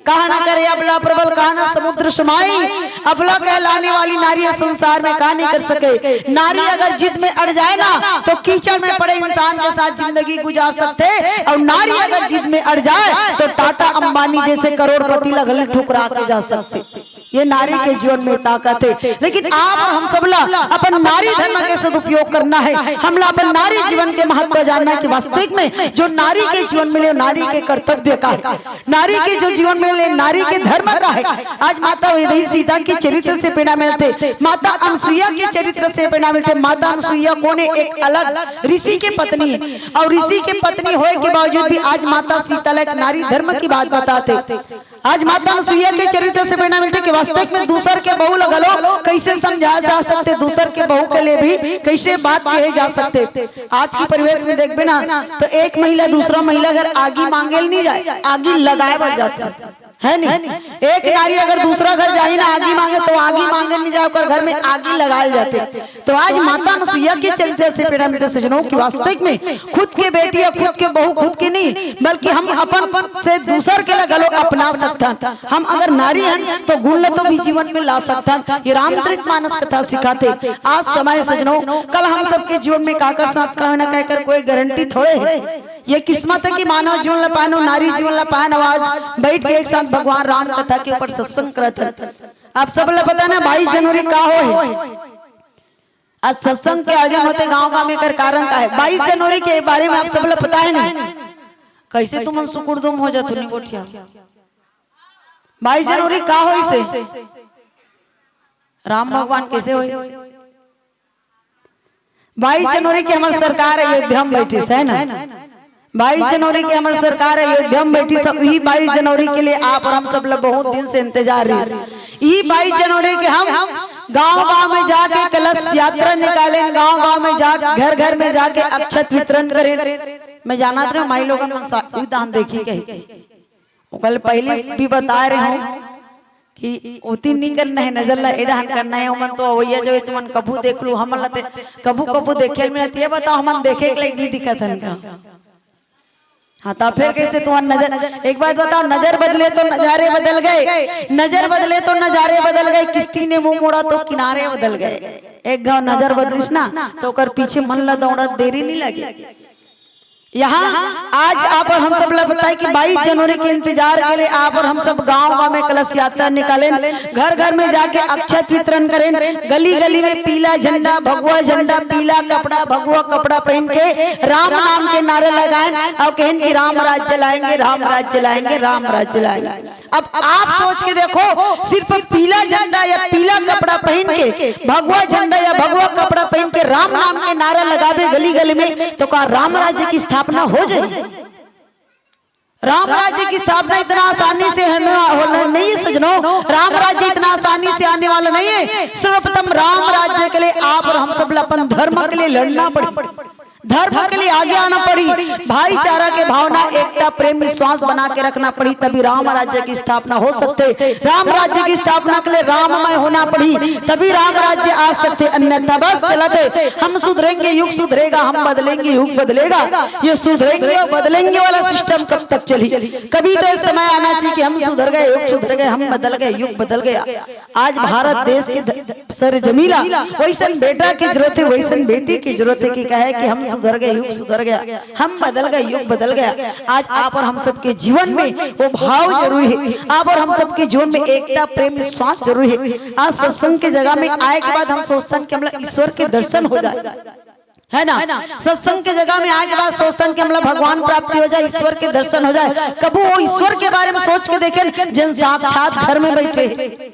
कहा ना करे अबला प्रबल, कहा ना समुद्र समाई। अबला कहलाने वाली नारी इस संसार में का नहीं कर सके। नारी अगर जिद में अड़ जाए ना, तो कीचड़ में पड़े इंसान के साथ जिंदगी गुजार सकथे, और नारी अगर जिद में अड़ जाए तो टाटा अंबानी जैसे करोड़पति ला घलो ठुकरा के जा सकथे। ये नारी के जीवन में ताकत है। लेकिन आप और हम सब ला अपन नारी धर्म के सदुपयोग करना है, हमला अपन नारी जीवन के महत्व जानना है कि वास्तविक में जो नारी के जीवन में ले, नारी के कर्तव्य का है, नारी के जो जीवन में ले, नारी के धर्म का है। आज माता वैदेही सीता के चरित्र से प्रेरणा मिलथे, माता अनसुईया के चरित्र से प्रेरणा मिलथे। माता अनसुईया कोन हे? एक अलग ऋषि के पत्नी है, और ऋषि के पत्नी होए के बावजूद भी आज माता सीता ला एक नारी धर्म की बात बताथे। आज माता अनसुईया के चरित्र से प्रेरणा मिलथे कि वास्तविक में दूसर के बहू ला घलो कैसे समझा जा सकथे, दूसर के बहू के लिए भी कैसे बात कहे जा सकथे। आज की परिवेश में देखबे ना, तो एक महिला दूसरा महिला घर आगी मांगे ल नहीं जाए, आगी लगाए बर जाथे, है नहीं? एक नारी अगर दूसरा घर जाही ना आगी मांगे, तो आगी मांगे नहीं जाए, ओकर घर में आगी लगाए ल जाथे। तो आज माता अनसुईया के चरित्र से प्रेरणा मिलथे सजनों कि वास्तविक में खुद के बेटी या खुद के बहू, खुद के नहीं, बल्कि हम अपन से दूसर के ला घलो अपना सकथन। हम अगर नारी हन तो गुण ला तो भी जीवन में ला सकथन। ये रामचरित मानस कथा सिखाथे। आज समय सजनों, कल हम सबके जीवन में काकर साथ कहे ना कहे कर कोई गारंटी थोड़े है। ये किस्मत है कि मानव जीवन ला पानो, नारी जीवन ला पानो। आज बैठ के एक साथ भगवान राम कथा के ऊपर सत्संग करत हन। आप सब ला पता ना बाईस जनवरी का होय हे? आज सत्संग के आयोजन होथे गांव-गांव में, एकर कारण का हे? बाईस जनवरी के बारे में आप सब ला पता हे ना? कैसे तुमन सुकुड़दुम हो जाथो निगोठिया? बाईस जनवरी का होइस हे? राम भगवान कैसे होइस? बाईस जनवरी के हमर सरकार अयोध्या में बैठिस, है ना? बाईस जनवरी के हमर सरकार अयोध्या में बैठिस, सब इही बाईस जनवरी के लिए आप और हम सब ला बहुत दिन से इंतजार रहिस। इही बाईस जनवरी के हम गांव-गांव में जाके कलश यात्रा निकालेन, गांव-गांव में जाके, घर-घर में जाके अक्षत वितरण करेन। मैं जानत रहेंव, माई लोगन मन सा-, उही दान देखही कहिके। ओकर पहले भी बताए रहेंव कि ओती नहीं करना है, नजर ला एडहन करना है। ओमन तो अवैया जो है, तुमन कभू देख लू, हमन ला ते कभू कभू देखे मिलत। ये बताओ, हमन देखे के लायक नहीं दिखत हन का? हाँ, तो फिर कैसे तुम्हार नजर? एक बात बताओ, नजर बदले तो नजारे बदल गए, नजर बदले तो नजारे बदल गए, किस्ती ने मुंह मोड़ा तो किनारे बदल गए। एक घाव नजर बदलिस ना, तो ओकर पीछे मन ला दौड़त देरी नहीं लगे। यहाँ आज आप और हम सब ला बताए कि बाईस जनवरी के इंतजार के लिए आप और हम सब गांव गांव में कलश यात्रा निकालें, घर घर में जाके अक्षत वितरण करें, गली गली में पीला झंडा, भगवा झंडा, पीला कपड़ा, भगवा कपड़ा पहन के राम नाम के नारा लगाएं और कहें कि राम राज्य लाएंगे, राम राज्य लाएंगे, राम राज्य लाएंगे। अब आप सोच के देखो, सिर्फ पीला झंडा या पीला कपड़ा पहन के, भगवा झंडा या भगवा कपड़ा पहन के राम नाम के नारा लगावे गली गली में, तो का राम राज्य की स्थापना हो जाए? राम राज्य की स्थापना इतना आसानी से है ना, होना नहीं है सजनों। राम राज्य इतना आसानी से आने वाला नहीं है। सर्वप्रथम राम राज्य के लिए आप और हम सब ला अपन धर्म के लिए लड़ना पड़े, धर्म के लिए आगे आना पड़ी, भाईचारा के भावना, एकता, प्रेम, विश्वास बना के रखना पड़ी, तभी राम राज्य की स्थापना हो सकते। राम राज्य की स्थापना के लिए राममय होना पड़ी, तभी राम राज्य आ सकते। अन्यथा बस चलते हम सुधरेंगे, युग सुधरेगा, हम बदलेंगे, युग बदलेगा, ये सुधरेंगे और बदलेंगे वाला सिस्टम कब तक चली? कभी तो ये समय आना चाहिए कि हम सुधर गए, युग सुधर गए, हम बदल गए, युग बदल गया। आज भारत देश के ध-, सरजमीला वैसन बेटा की जरूरत है, वैसन बेटी की जरूरत है कि कहे कि हम सुधर गए, युग सुधर गया, हम बदल गए, युग बदल गया। आज आप और हम सबके जीवन में वो भाव जरूरी है, आप और हम सबके जीवन में एकता, प्रेम, विश्वास जरूरी है। आज सत्संग के जगह में आए के बाद हम सोचतन कि हमला ईश्वर के दर्शन हो जाए, है ना? सत्संग के जगह में आए के बाद सोचतन कि हमला भगवान प्राप्ति हो जाए, ईश्वर के दर्शन हो जाए। कभू वो ईश्वर के बारे में सोच के देखे न, जिन साक्षात घर में बैठे हैं।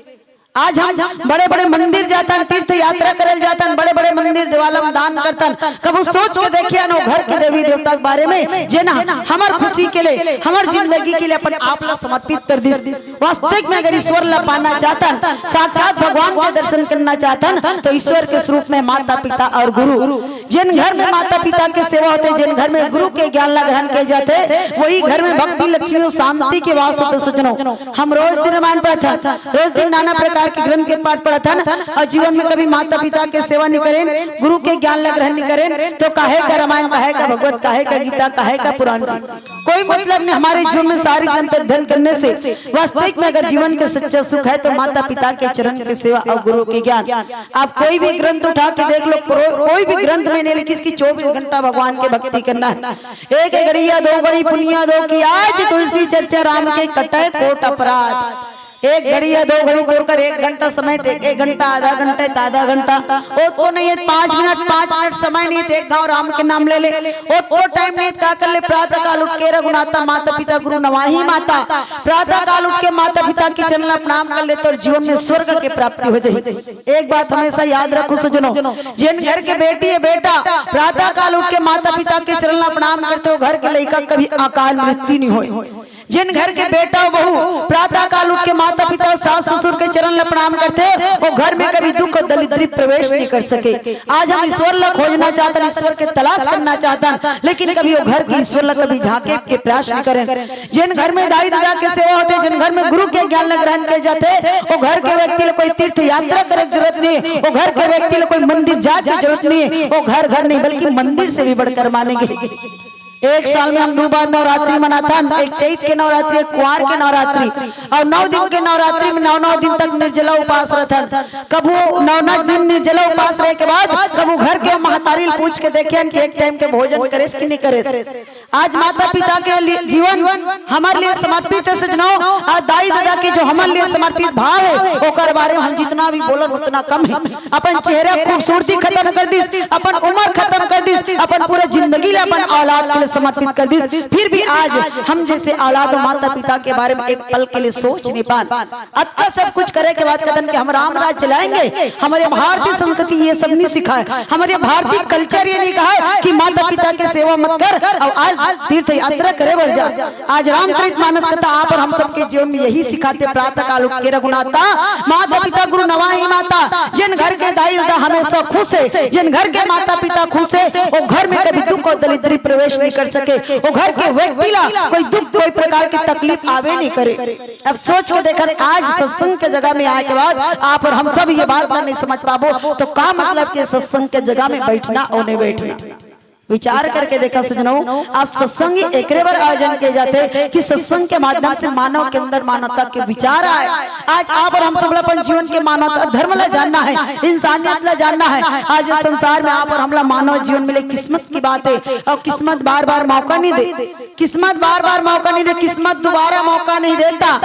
आज हम बड़े बड़े मंदिर जातन, तीर्थ यात्रा करल जातन, बड़े बड़े मंदिर देवालय में दान करतन, कभू सोच के देखिए न वो घर के देवी देवता के बारे में, जे ना हमर खुशी के लिए, हमर जिंदगी के लिए अपन आप ला समर्पित कर दिस। वास्तविक में अगर ईश्वर ला पाना चाहतन, साक्षात भगवान के दर्शन करना चाहतन, तो ईश्वर के स्वरूप में माता पिता और गुरु, जिन घर में माता पिता के सेवा होते, जिन घर में गुरु के ज्ञान ला ग्रहण किए जाते, वही घर में भक्ति, लक्ष्मी और शांति के वास होते। सज्जनों, हम रोज दिन रामायण पढ़थन, रोज दिन नाना प्रकार के ग्रंथ के पाठ पढ़थन, और जीवन में कभी माता पिता के सेवा नहीं करें, गुरु के ज्ञान ला ग्रहण नहीं करें, तो काहे का रामायण, काहे का भगवत, काहे का गीता, काहे का पुराण जी? कोई मतलब नहीं। हमारे जीवन में सारे ग्रंथ अध्ययन करने से वास्तविक में अगर जीवन के सच्चा सुख है, तो माता पिता के चरण के सेवा और गुरु के ज्ञान। आप कोई भी ग्रंथ उठा के देख लो, कोई, कोई भी ग्रंथ में नहीं लिखिस कि चौबीस घंटा भगवान के भक्ति करना है। एक घड़ी या दो घड़ी पुनिया दो कि आज तुलसी चर्चा राम के, कटे कोट अपराध। एक घड़ी या दो घड़ी तोड़कर एक घंटा समय दे, एक घंटा, आधा घंटा, आधा घंटा, ओतको नहीं है, पाँच मिनट, पाँच मिनट समय नहीं है, एक घाव राम के नाम ले ले। ओतको टाइम नहीं है, का कर ले? प्रातः काल उठ के रघुनाथा, माता पिता गुरु नवाही माता, प्रातः काल उठ के माता पिता के चरण ला प्रणाम कर ले, तो जीवन में स्वर्ग के प्राप्ति हो जाए। एक बात हमेशा याद रखो सज्जनों, जिन घर के बेटी या बेटा प्रातः काल उठ के माता पिता के चरण ला प्रणाम करते हो, घर के लइका कभी अकाल मृत्यु नहीं होए। जिन घर के बेटा बहू प्रातः काल उठ के माता पिता, सास ससुर के चरण ला प्रणाम करते, वो घर में कभी दुख और दलिद्री प्रवेश नहीं कर सके। आज हम ईश्वर ला खोजना चाहतन, ईश्वर के तलाश करना चाहतन, लेकिन कभी वो घर के ईश्वर ला कभी झांके के प्रयास नहीं करें। जिन घर में दाई ददा के सेवा होते, जिन घर में गुरु के ज्ञान ला ग्रहण किए जाते, वो घर के व्यक्ति ला कोई तीर्थ यात्रा करे के जरूरत नहीं, वो घर के व्यक्ति ला कोई मंदिर जाए के जरूरत नहीं, वो घर घर नहीं बल्कि मंदिर से भी बढ़कर मानेंगे। एक साल में हम दो बार नवरात्रि मनाथन, एक चैत के नवरात्रि, एक कुआर के नवरात्रि, और नौ दिन के नवरात्रि में नौ नौ दिन तक निर्जला उपास रहथन। कभू नौ नौ दिन निर्जला उपास रहे के बाद कभू घर के महतारी ल पूछ के देखेन कि एक टाइम के भोजन करेस कि नहीं करेस। आज माता पिता के लिए जीवन हमारे लिए समर्पित है सजनों, और दाई ददा के जो हमारे लिए समर्पित भाव है, ओकर बारे में हम जितना भी बोलन उतना कम है। अपन चेहरा खूबसूरती खत्म कर दिस, अपन उम्र खत्म कर दिस, अपन पूरा जिंदगी ला अपन औलाद के लिए समर्पित कर दिस, फिर भी आज हम जैसे औलाद और माता पिता के बारे में एक पल के लिए सोच नहीं पान। अतका सब कुछ करे के बाद कथन कि हम राम राज चलाएंगे। हमारे भारतीय संस्कृति ये सब नहीं सिखाए, हमारे भारतीय कल्चर ये नहीं कहा है कि माता पिता के सेवा मत कर और आज तीर्थ यात्रा करे बर जा। आज रामचरित मानस कथा आप और हम सबके जीवन में यही सिखाते, प्रातः काल उठ के रघुनाथा, माता पिता गुरु नवाही माता, जिन घर के दाई ददा हमेशा खुश है, जिन घर के माता पिता खुश है, वो घर में कभी दुख और दलिद्री प्रवेश नहीं कर सके, वो घर के व्यक्ति ला कोई दुख, कोई प्रकार के तकलीफ आवे नहीं करे। अब सोच के देखन, आज सत्संग के जगह में आए के बाद आप और हम सब ये बात ला नहीं समझ पाबो, तो का मतलब के सत्संग के जगह में बैठना, ओने बैठना? विचार करके देखा सजनो, आज सत्संग ही एकरे बर आयोजन किए जाते कि सत्संग के माध्यम से मानव के अंदर मानवता के विचार आए। आज आप और हम सब ला अपन जीवन के मानवता धर्म ला जानना है, इंसानियत ला जानना है। आज इस संसार में आप और हमला मानव जीवन मिले, किस्मत की बात है, और किस्मत बार बार मौका नहीं दे, किस्मत बार बार मौका नहीं दे, किस्मत दोबारा मौका नहीं देता,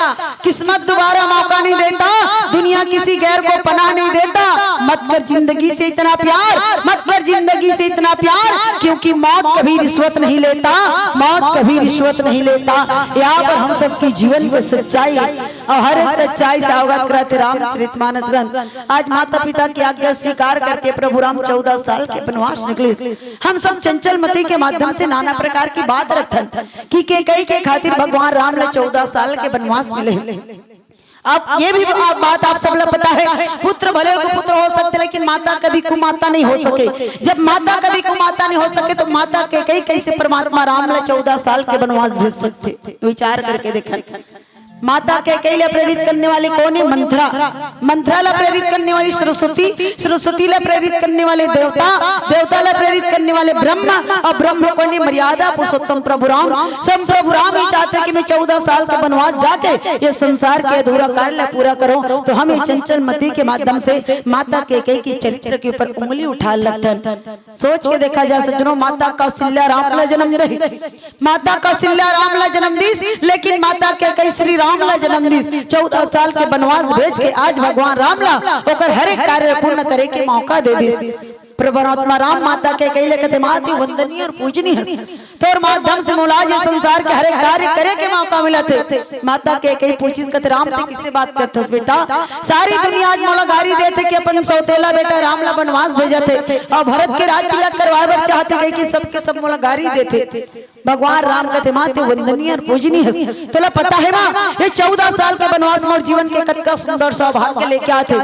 किस्मत दोबारा मौका नहीं देता, दुनिया किसी गैर को पनाह नहीं देता। मत कर जिंदगी से इतना प्यार, मत कर जिंदगी से इतना प्यार, क्योंकि मौत कभी रिश्वत नहीं लेता, मौत कभी रिश्वत नहीं लेता। यहाँ पर हम सबकी जीवन की सच्चाई और हर एक सच्चाई से अवगत कराते रामचरितमानस ग्रंथ। आज माता पिता की आज्ञा स्वीकार करके प्रभु राम चौदह साल के वनवास निकले। हम सब चंचल मति के माध्यम से नाना प्रकार की बात रखथन कि कैकई के खातिर भगवान राम ला चौदह साल के वनवास मिले। अब ये भी आप, बात आप सब ला पता है, पुत्र भले को पुत्र हो सकते, लेकिन माता कभी कुमाता नहीं हो सके। जब माता कभी कुमाता नहीं हो सके, तो माता कैकई कैसे परमात्मा राम ला चौदह साल के वनवास भेज सकते? विचार करके देखा। माता कैकई ला प्रेरित करने वाली कौन है? मंथरा। मंथरा ला प्रेरित करने वाली सरस्वती, सरस्वती ला प्रेरित करने वाले देवता, देवता ला प्रेरित करने वाले ब्रह्मा, और ब्रह्म कौन है? मर्यादा पुरुषोत्तम प्रभु राम। सब प्रभु राम ही चाहते कि मैं चौदह साल के वनवास जाके ये संसार के अधूरा कार्य ला पूरा करूं। तो हम ये चंचल मति के माध्यम से माता कैकई के चरित्र के ऊपर उंगली उठा लगथन। सोच के देखा जा सज्जनों, माता कौशल्या राम ला जन्म दे, माता कौशल्या राम ला जन्म दीस, लेकिन माता कैकई श्री राम ला जन्म दीस। चौदह साल के वनवास भेज के आज भगवान राम ला ओकर हर एक कार्य पूर्ण करे के मौका दे दीस। परमात्मा राम माता कैकई ले कथे, "माँ तैं वंदनीय और पूजनीय हस।" तोर माध्यम से मोला आज ये संसार के हर एक कार्य करे के मौका मिलत हे। माता कैकई पूछिस, कथे, "राम तैं किसे बात करथस बेटा? सारी दुनिया आज मोला गारी देथे कि अपन सौतेला बेटा राम ला वनवास भेजत हे और भरत के राज तिलक करवाए बर चाहथे, कहिके सबके सब मोला गारी देथे।" भगवान राम कथे, "माँ तैं वंदनीय और पूजनीय हस।" तोला पता है माँ, ये चौदह साल के वनवास मोर जीवन के कतका सुंदर सौभाग्य लेके आथे।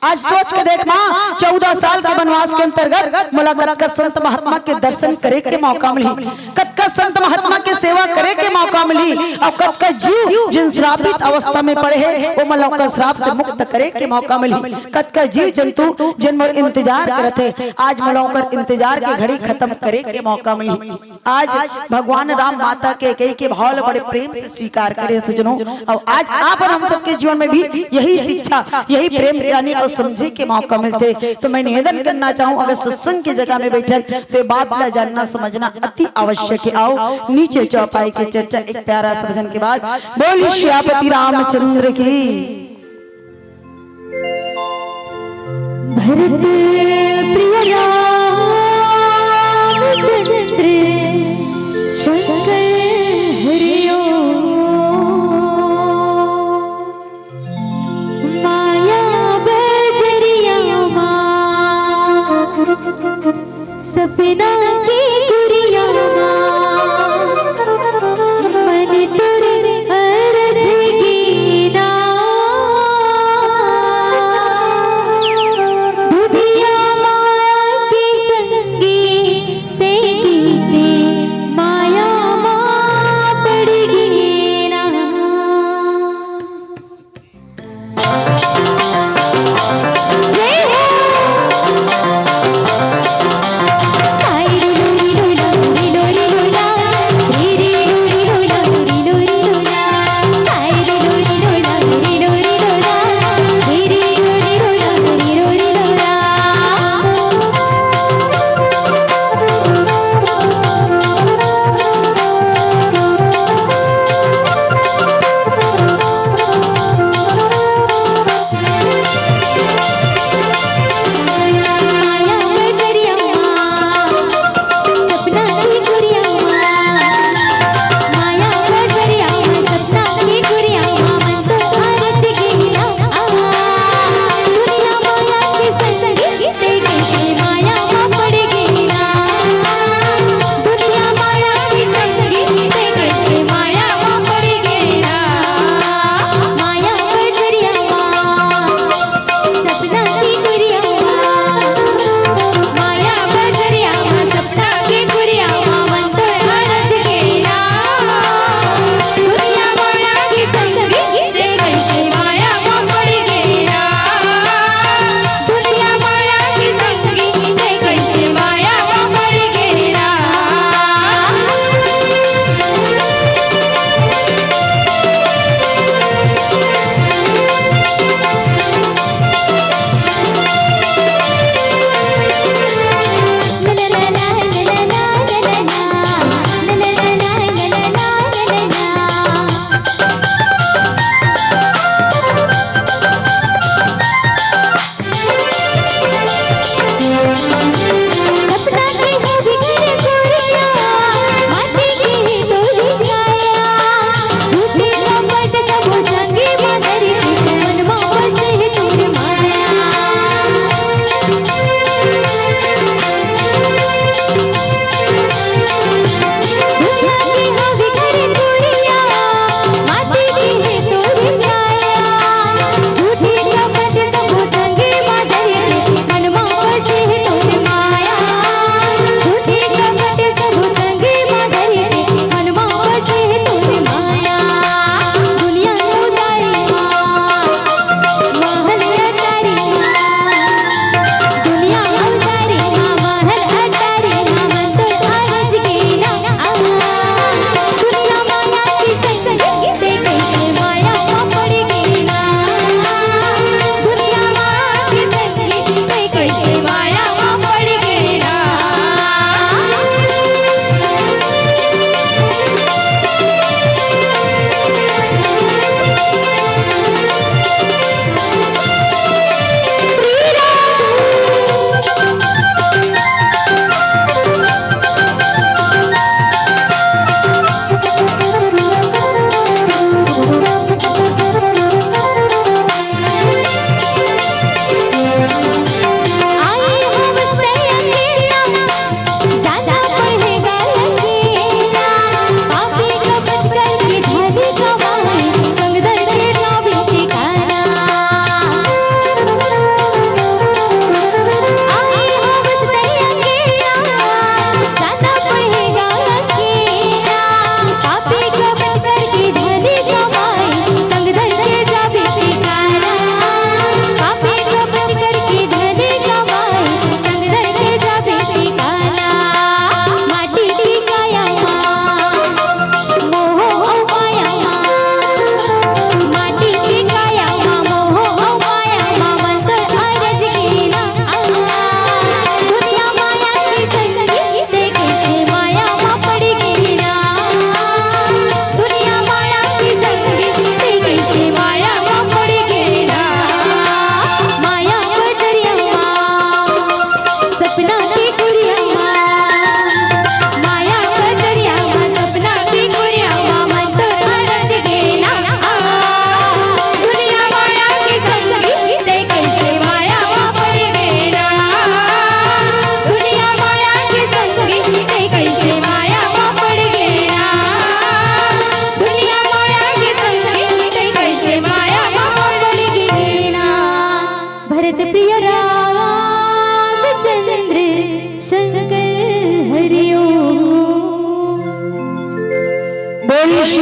आज सोच के देख माँ, चौदह साल के वनवास के अंतर्गत मोला कतका संत महात्मा के दर्शन करे के मौका मिलही, कतका संत महात्मा के सेवा करे के मौका मिलही, और कतका जीव जिन श्रापित अवस्था में पड़े हे, वो मन ला ओकर श्राप से मुक्त करे के मौका मिलही, कतका जीव जंतु जिन मोर इंतजार करत हे, आज मोला ओकर इंतजार के घड़ी खत्म करे के मौका मिलही। आज भगवान राम माता कैकई के भाव ला बड़े प्रेम से स्वीकार करे सजनों। और आज आप और हम सबके जीवन में भी यही शिक्षा, यही प्रेम जाने और समझे के मौका मिलथे। तो मैं निवेदन करना चाहूँ, अगर सत्संग की जगह में बैठन तो ये बात ला जानना समझना अति आवश्यक है। आओ नीचे चौपाई की चर्चा एक प्यारा सा भजन के बाद। बोल सियापति रामचंद्र की। भरत प्रिय रामचंद्र शंकर हरिओ। माया बजरिया मा सपना के कुरिया मा मन तोर अरज गे ना। दुनिया मा के संगी तैं कइसे माया मा पड़ गे ना। जय हो। साई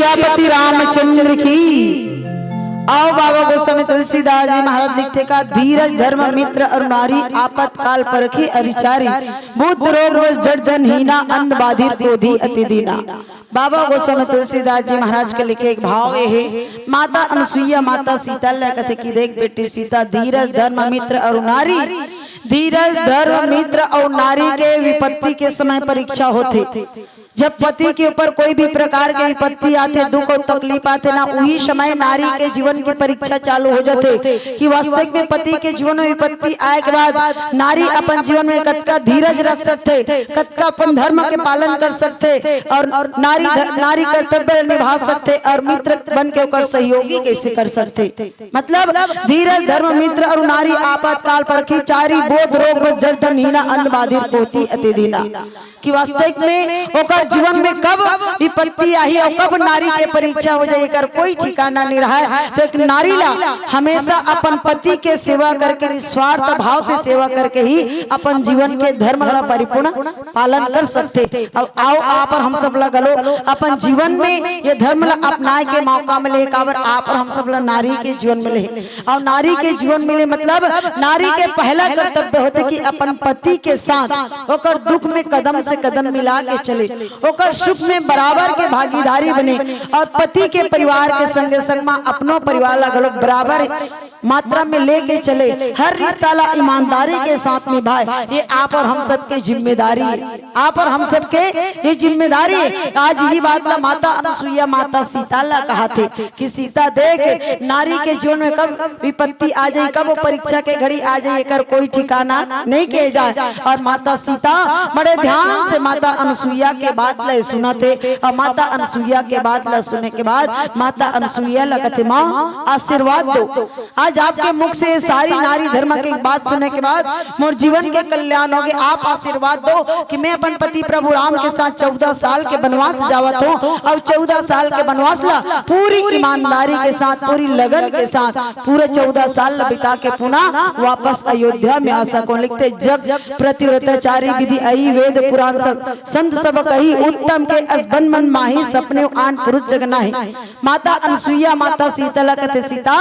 प्रजापति रामचंद्र की। आओ बाबा गोस्वामी तुलसीदास जी महाराज लिखथे का, धीरज धर्म मित्र अरु नारी, आपतकाल परखी अरु चारी, बुद्ध रोग वश जड़ धन हीना, अंध बाधिर क्रोधी अति दीना। बाबा गोस्वामी तुलसीदास जी महाराज के लिखे एक भाव ये हे, माता अनसुईया माता सीता ला कथे कि देख बेटी सीता, धीरज धर्म मित्र अरु नारी, धीरज धर्म मित्र अरु नारी के विपत्ति के समय परीक्षा होथे। जब पति के ऊपर कोई भी प्रकार के विपत्ति आथे, दुख अउ तकलीफ आथे ना, उही समय नारी के जीवन के परीक्षा चालू हो जाथे कि वास्तविक में पति के जीवन में विपत्ति आए के बाद नारी अपन जीवन में कतका धीरज रख सकथे, कतका अपन धर्म के पालन कर सकथे अउ नारी ध-, नारी कर्तव्य निभा सकथे अउ मित्र बन के ओकर सहयोगी कैसे कर सकथे। मतलब धीरज धर्म मित्र अरु नारी, आपतकाल परखी चारी, बोध रोग वश जड़ धन हीना, अंध बाधिर क्रोधी अति दीना। कि वास्तविक में ओकर जीवन में कब विपत्ति आही अउ कब नारी के परीक्षा हो जाए, एकर कोई ठिकाना नहीं रहा है। तो एक नारी ला हमेशा अपन पति के सेवा करके, निस्वार्थ भाव से सेवा करके ही अपन जीवन के धर्म ला परिपूर्ण पालन कर सकथे। अब आओ आप अउ हम सब ला घलो अपन जीवन में ये धर्म ला अपनाए के मौका मिले, काबर आप अउ हम सब ला नारी के जीवन मिले हे। अउ नारी के जीवन मिले मतलब नारी के पहला कर्तव्य होथे कि अपन पति के साथ ओकर दुख में कदम से कदम मिला के चले, ओकर सुख में बराबर के भागीदारी बने अउ पति के परिवार के संगे संग मा अपनो परिवार ला घलो बराबर मात्रा में लेके चले, हर रिश्ता ला ईमानदारी के साथ निभाए। ये आप अउ हम सबके जिम्मेदारी हे, आप अउ हम सबके ये जिम्मेदारी हे। आज इही बात ला माता अनसुईया माता सीता ला कहाथे कि सीता देख, नारी के जीवन में कब विपत्ति आ जाए, कब वो परीक्षा के घड़ी आ जाए, एकर कोई ठिकाना नहीं कहे जाए। अउ माता सीता बड़े ध्यान से माता अनसुईया के बात ला सुनथे अउ माता अनसुईया के बात ला सुने के बाद माता अनसुईया ला कथे, माँ आशीर्वाद दो, आज आपके मुख से ये सारी नारी धर्म के बात सुने के बाद मोर जीवन के कल्याण होगे। आप आशीर्वाद दो कि मैं अपन पति प्रभु राम के साथ चौदह साल के वनवास जावत हूँ अउ चौदह साल के वनवास ला पूरी ईमानदारी के साथ, पूरी लगन के साथ पूरे चौदह साल ला बिता के पुनः वापस अयोध्या में आ सकूं। लिखथे, जग पतिव्रताचारी विधि अई, वेद पुराण सब संत सब कही, उत्तम के अस बन मन माही, सपने आन पुरुष जग नाही। माता अनसुईया माता सीता ला कथे, सीता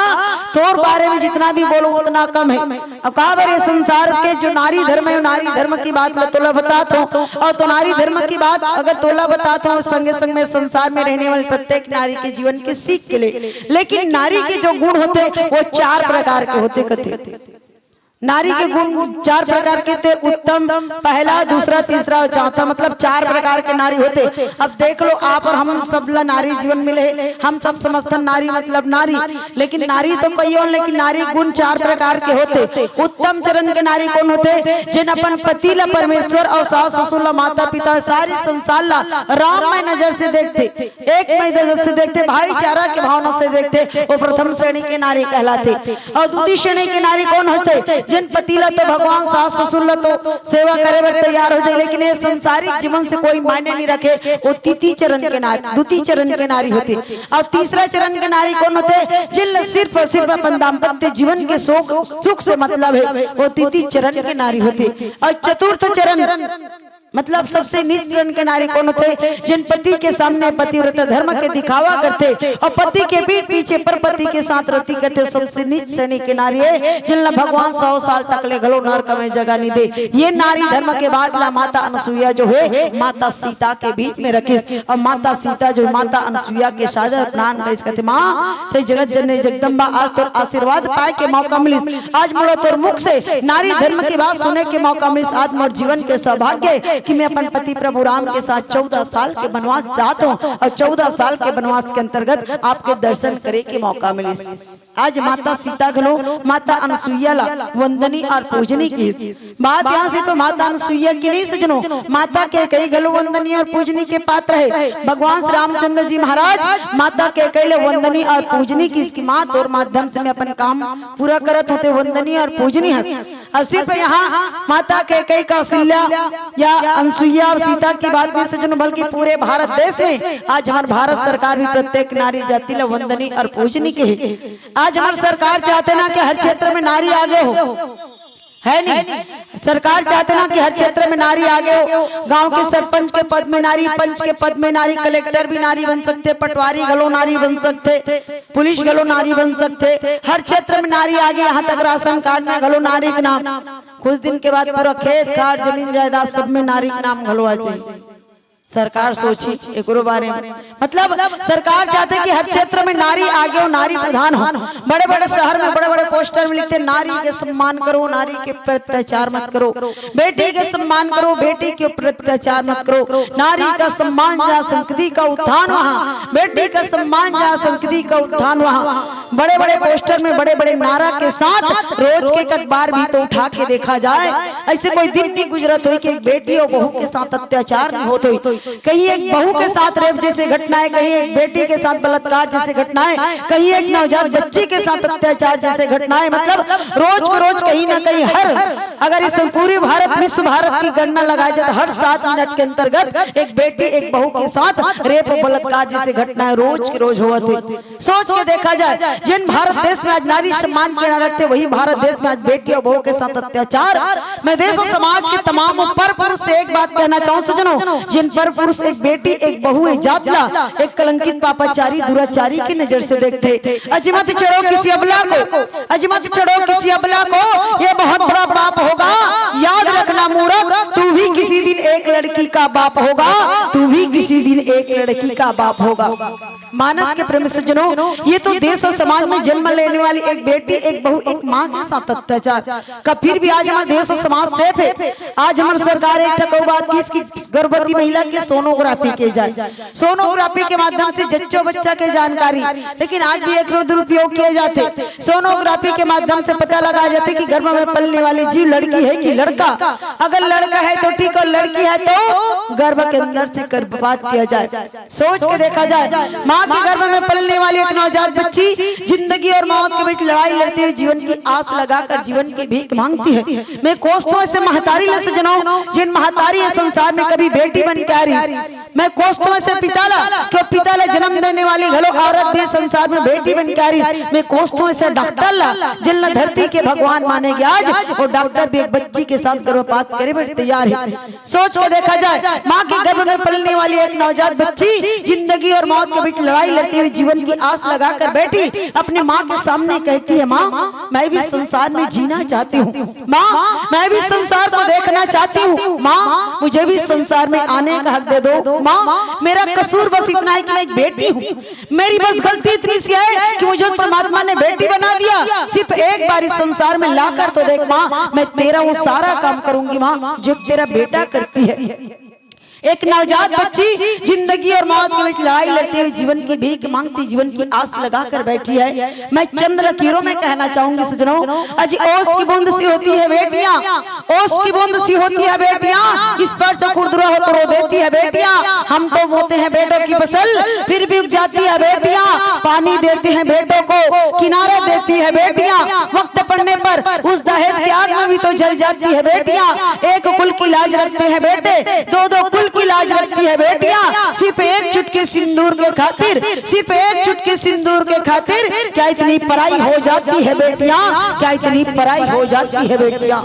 तोर बारे में जितना भी बोलूं उतना कम हे। अब काबर ये संसार के जो नारी धर्म हे, नारी धर्म की बात ला तोला बतात हूँ, अउ तो नारी धर्म की बात अगर तोला बतात हूँ, संगे संग में संसार में रहने वाली प्रत्येक नारी के जीवन के सीख के लिए। लेकिन नारी के जो गुण होथे वो चार प्रकार के होथे कथे। नारी के गुण चार प्रकार के होथे, उत्तम, पहला, दूसरा, तीसरा अउ चौथा, मतलब चार प्रकार के नारी होथे। अब देख लो, आप अउ हम सब ला नारी जीवन मिले हे, हम सब समस्तन नारी मतलब नारी, लेकिन नारी तो कई हो, लेकिन नारी गुण चार प्रकार के होथे। उत्तम चरण के नारी कोन होथे? जिन अपन पति ला परमेश्वर अउ सास ससुर ला, माता पिता, सारी संसार ला राममय नजर से देखथे। एक मई दस से देखथे, भाईचारा के भावना से देखथे, वो प्रथम श्रेणी के नारी कहलाथे। अउ दूसरी श्रेणी के नारी कोन होथे? जिन पति ला तो भगवान, सास ससुर ला तो सेवा करे बर तैयार हो जाए, लेकिन ये संसारिक जीवन से कोई मायने नहीं रखे, वो तृतीय चरण के नारी, द्वितीय चरण के नारी होथे। अउ तीसरा चरण के नारी कोन होथे? जिन ला सिर्फ अउ सिर्फ अपन दाम्पत्य जीवन के सुख, सुख से मतलब हे, वो तृतीय चरण के नारी होथे। अउ चतुर्थ चरण मतलब सबसे नीच चरण के नारी कोन होथे? जिन पति के सामने पतिव्रता धर्म के दिखावा करथे अउ पति के पीठ पीछे पर पति के साथ रति करथे, सबसे नीच श्रेणी के नारी हे, जिन ला भगवान सौ साल तक ले घलो नरक में जगह नहीं दे। ये नारी धर्म के बात ला माता अनसुईया जो हे माता सीता के बीच में रखिस, अउ माता सीता जो माता अनसुईया के सादर प्रणाम करिस, कथे, माँ, ते जगत जननी जगदम्बा, आज तोर आशीर्वाद पाए के मौका मिलिस, आज मोला तोर मुख से नारी धर्म की बात सुने के मौका मिलिस, आज मोर जीवन के सौभाग्य हे कि मैं अपन पति प्रभु राम के साथ चौदह साल के वनवास जात हूँ अउ चौदह साल के वनवास के अंतर्गत आपके दर्शन करे के मौका मिलिस। आज माता सीता घलो माता अनसुईया ला वंदनी अउ पूजनी किहिस। बात यहाँ सिर्फ माता अनसुईया की नहीं सजनो, माता कैकेयी घलो वंदनीय अउ पूजनीय के पात्र हे। भगवान श्री रामचंद्र जी महाराज माता कैकेयी ला वंदनीय अउ पूजनीय किहिस कि माँ तोर माध्यम से मैं अपन काम पूरा करत हूँ, ते वंदनीय अउ पूजनीय हस। अउ सिर्फ यहाँ माता कैकेयी कौशल्या या अनसुईया अउ सीता की बात नहीं सजनो, बल्कि पूरे भारत देश में आज हमर भारत सरकार भी प्रत्येक नारी जाति ला वंदनीय अउ पूजनीय किहे। आज हमर सरकार चाहथे ना कि हर क्षेत्र में नारी आगे हो। है नहीं। सरकार चाहथे ना कि हर क्षेत्र में नारी आगे हो। गांव के सरपंच के पद में नारी, पंच के पद में नारी, कलेक्टर भी नारी बन सकथे, पटवारी घलो नारी बन सकथे, पुलिस घलो नारी बन सकथे। हर क्षेत्र में नारी आगे, यहाँ तक राशन कार्ड में घलो नारी के नाम। कुछ दिन के बाद पूरा खेत खार, जमीन जायदाद, सब में नारी के नाम घलो आ जाए। सरकार सोची एकरो बारे में, मतलब सरकार चाहथे कि हर क्षेत्र में नारी आगे हो, नारी प्रधान हो। बड़े बड़े शहर में बड़े बड़े पोस्टर में लिखथे, नारी के सम्मान करो, नारी के ऊपर अत्याचार मत करो, बेटी के सम्मान करो, बेटी के ऊपर अत्याचार मत करो। नारी का सम्मान जहाँ, संस्कृति का उत्थान वहाँ, बेटी का सम्मान जहाँ, संस्कृति का उत्थान वहाँ। बड़े बड़े पोस्टर में बड़े बड़े नारा के साथ रोज के एक अखबार भी तो उठा के देखा जाए, ऐसे कोई दिन नहीं गुजरत होई कि एक बेटी और बहू के साथ अत्याचार नहीं होत होई। कहीं एक बहू के साथ रेप जैसे घटनाएं, कहीं एक बेटी के साथ बलात्कार जैसे घटनाएं, कहीं एक नवजात बच्ची के साथ अत्याचार जैसे घटनाएं, मतलब रोज को रोज कहीं ना कहीं हर, अगर इस पूरे भारत, विश्व भारत की गणना लगाई जाए तो हर सात मिनट के अंतर्गत एक बेटी एक बहू के साथ रेप और बलात्कार जैसे घटनाएं रोज के रोज होवत है। सोच के देखा जाए, जिन भारत देश में आज नारी सम्मान के नारा रखथे, वही भारत देश में आज बेटी और बहू के साथ अत्याचार। मैं देश और समाज के तमाम पर पुरुष से एक बात कहना चाहूँ सज्जनों, जिन पर पुरुष एक बेटी, एक बहू, एक जात ला एक कलंकित, पापाचारी, दुराचारी की नजर से देखथे। अजमत चढ़ो किसी अबला को, अजमत चढ़ो किसी अबला को, ये बहुत बड़ा पाप होगा। याद रखना मूर्ख, तू भी किसी दिन एक लड़की का बाप होगा, तू भी किसी दिन एक लड़की का बाप होगा। मानस के प्रेम सज्जनों, ये तो देश और समाज में जन्म लेने वाली एक बेटी, एक बहू, एक माँ के साथ अत्याचार का। फिर भी आज हमारा देश और समाज सेफ है। आज हमारी सरकार एक ठक अउ बात की, इसकी गर्भवती महिला की सोनोग्राफी की जाए, सोनोग्राफी के माध्यम से जच्चो बच्चा के जानकारी। लेकिन आज भी एकरो दुरुपयोग किए जाथे। सोनोग्राफी के माध्यम से पता लगा जाथे कि गर्भ में पलने वाली जीव लड़की है कि लड़का। अगर लड़का है तो ठीक, और लड़की है तो गर्भ के अंदर से गर्भपात किया जाए। सोच के देखा जाए, माँ के गर्भ में पलने वाली एक नवजात बच्ची जिंदगी और मौत के बीच लड़ाई लड़ते हुए जीवन की आस लगाकर जीवन की भीख मांगती है। मैं कोसथों ऐसे महतारी ला सज्जनों, जिन महतारी ये संसार में कभी बेटी बन के आ रही। मैं कोसथों ऐसे पिता ला, कि वो पिता ला जन्म देने वाली घलो औरत भी संसार में बेटी बन के आ रही। मैं कोसथों ऐसे डॉक्टर ला, जिन ला धरती के भगवान माने गे आज, वो डॉक्टर भी एक बच्ची के साथ गर्भपात करे बर तैयार है। सोच के देखा जाए, माँ के गर्भ में पलने वाली एक नवजात बच्ची जिंदगी और मौत के बीच लड़ाई लड़ती हुई जीवन की आस लगाकर बैठी, अपने माँ के सामने कहती है, माँ, मैं भी संसार में जीना चाहती हूँ, माँ, मैं भी संसार को देखना चाहती हूँ, माँ, मुझे भी संसार में आने का हक दे दो, माँ, मेरा कसूर बस इतना है कि मैं एक बेटी हूँ, मेरी बस गलती इतनी सी है कि मुझे परमात्मा ने बेटी बना दिया। सिर्फ एक बार इस संसार में लाकर तो देख माँ, मैं तेरा वो सारा काम करूंगी माँ, जो तेरा बेटा करती है। एक नवजात बच्ची जिंदगी और मौत के बीच लड़ाई लड़ते हुए जीवन की भीख मांगती, जीवन की आस लगाकर बैठी है। मैं चंद लकीरों में कहना चाहूंगी सज्जनों, अजी ओस की बूंद सी होती है बेटियां, ओस की बूंद सी होती है बेटियां, स्पर्श खुरदुरा हो तो रो देती है बेटियां। हम तो बोते हैं बेटों की फसल, फिर भी उग जाती है बेटियां। पानी देती हैं बेटों को, किनारा देती है बेटियां। वक्त पड़ने पर उस दहेज की आग में भी तो जल जाती है बेटियां। एक कुल की लाज रखते हैं बेटे, दो दो कुल की लाज रखती है बेटियां। सिर्फ एक चुटकी सिंदूर के खातिर, सिर्फ एक चुटकी सिंदूर के खातिर क्या इतनी पराई हो जाती है बेटियां, क्या इतनी पराई हो जाती है बेटियां।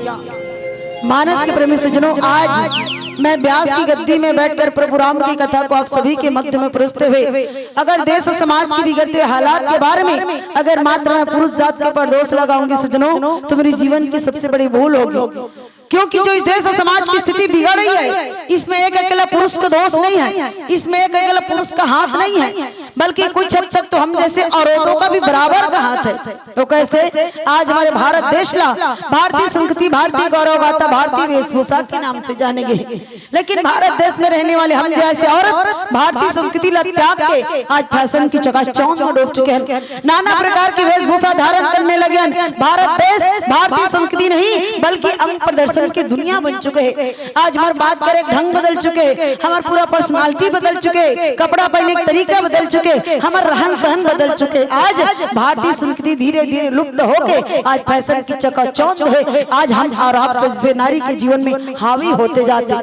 मानस के प्रेमी सज्जनों, आज मैं व्यास की गद्दी में बैठकर प्रभु राम की कथा को आप सभी के मध्य में परोसते हुए अगर देश और समाज के बिगड़ते हुए हालात के बारे में अगर मात्र मैं पुरुष जात के ऊपर दोष लगाऊंगी सज्जनों, तो मेरी जीवन की सबसे बड़ी भूल होगी। क्योंकि जो इस देश और समाज की स्थिति बिगड़ रही है, इसमें एक अकेला पुरुष का दोष नहीं है, इसमें एक अकेला पुरुष का हाथ नहीं है, बल्कि कुछ हद तक तो हम जैसे औरतों का भी बराबर का हाथ है। तो कैसे? आज हमारे भारत देश ला भारतीय संस्कृति, भारतीय गौरव गाथा, भारतीय वेशभूषा के नाम से जाने गए, लेकिन भारत देश में रहने वाले हम जैसे औरत भारतीय संस्कृति ला त्याग के आज फैशन की चकाचौंध में डूब चुके हैं, नाना प्रकार की वेशभूषा धारण करने लगे हैं। भारत देश भारतीय संस्कृति नहीं बल्कि अंग प्रदर्शन की दुनिया बन चुके हैं। आज हमार बात करे के ढंग बदल चुके, हमार पूरा पर्सनालिटी बदल चुके, कपड़ा पहने के तरीका बदल चुके, हमार रहन सहन बदल चुके। आज भारतीय संस्कृति धीरे धीरे लुप्त होके आज फैशन की चकाचौंध है। आज हम और आप सब से नारी के जीवन में हावी होते जाते।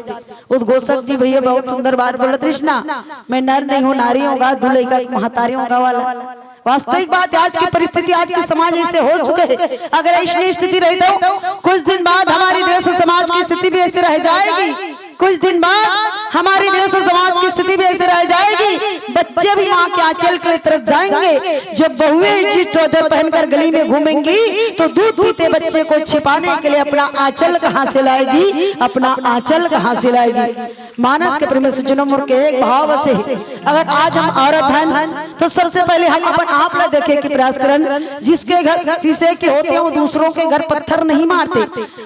उद्घोषक जी भैया बहुत सुंदर बात बोला, तृष्णा, मैं नर नहीं हूँ, नारी हूँ गा, दू लइका के महतारी हूँ गा वाला। वास्तविक बात है, आज की परिस्थिति, आज के समाज ऐसे हो चुके हैं। अगर ऐसी स्थिति रही तो कुछ दिन बाद हमारी देश और समाज की स्थिति भी ऐसे रह जाएगी। कुछ दिन बाद हमारी देश और समाज की स्थिति भी ऐसे रह जाएगी। बच्चे भी माँ के आंचल के लिए तरस जाएंगे। जब बहुएं जी टोदर पहनकर गली में घूमेंगी तो दूध पीते बच्चे को छिपाने के लिए अपना आंचल कहाँ से लाएगी, अपना आंचल कहाँ से लाएगी। मानस के प्रेम से जुनम और के एक भाव से, अगर आज हम औरत हैं तो सबसे पहले हम अपन आप ला देखे के प्रयास करन। जिसके घर शीशे के होते हैं वो दूसरों के घर पत्थर नहीं मारते।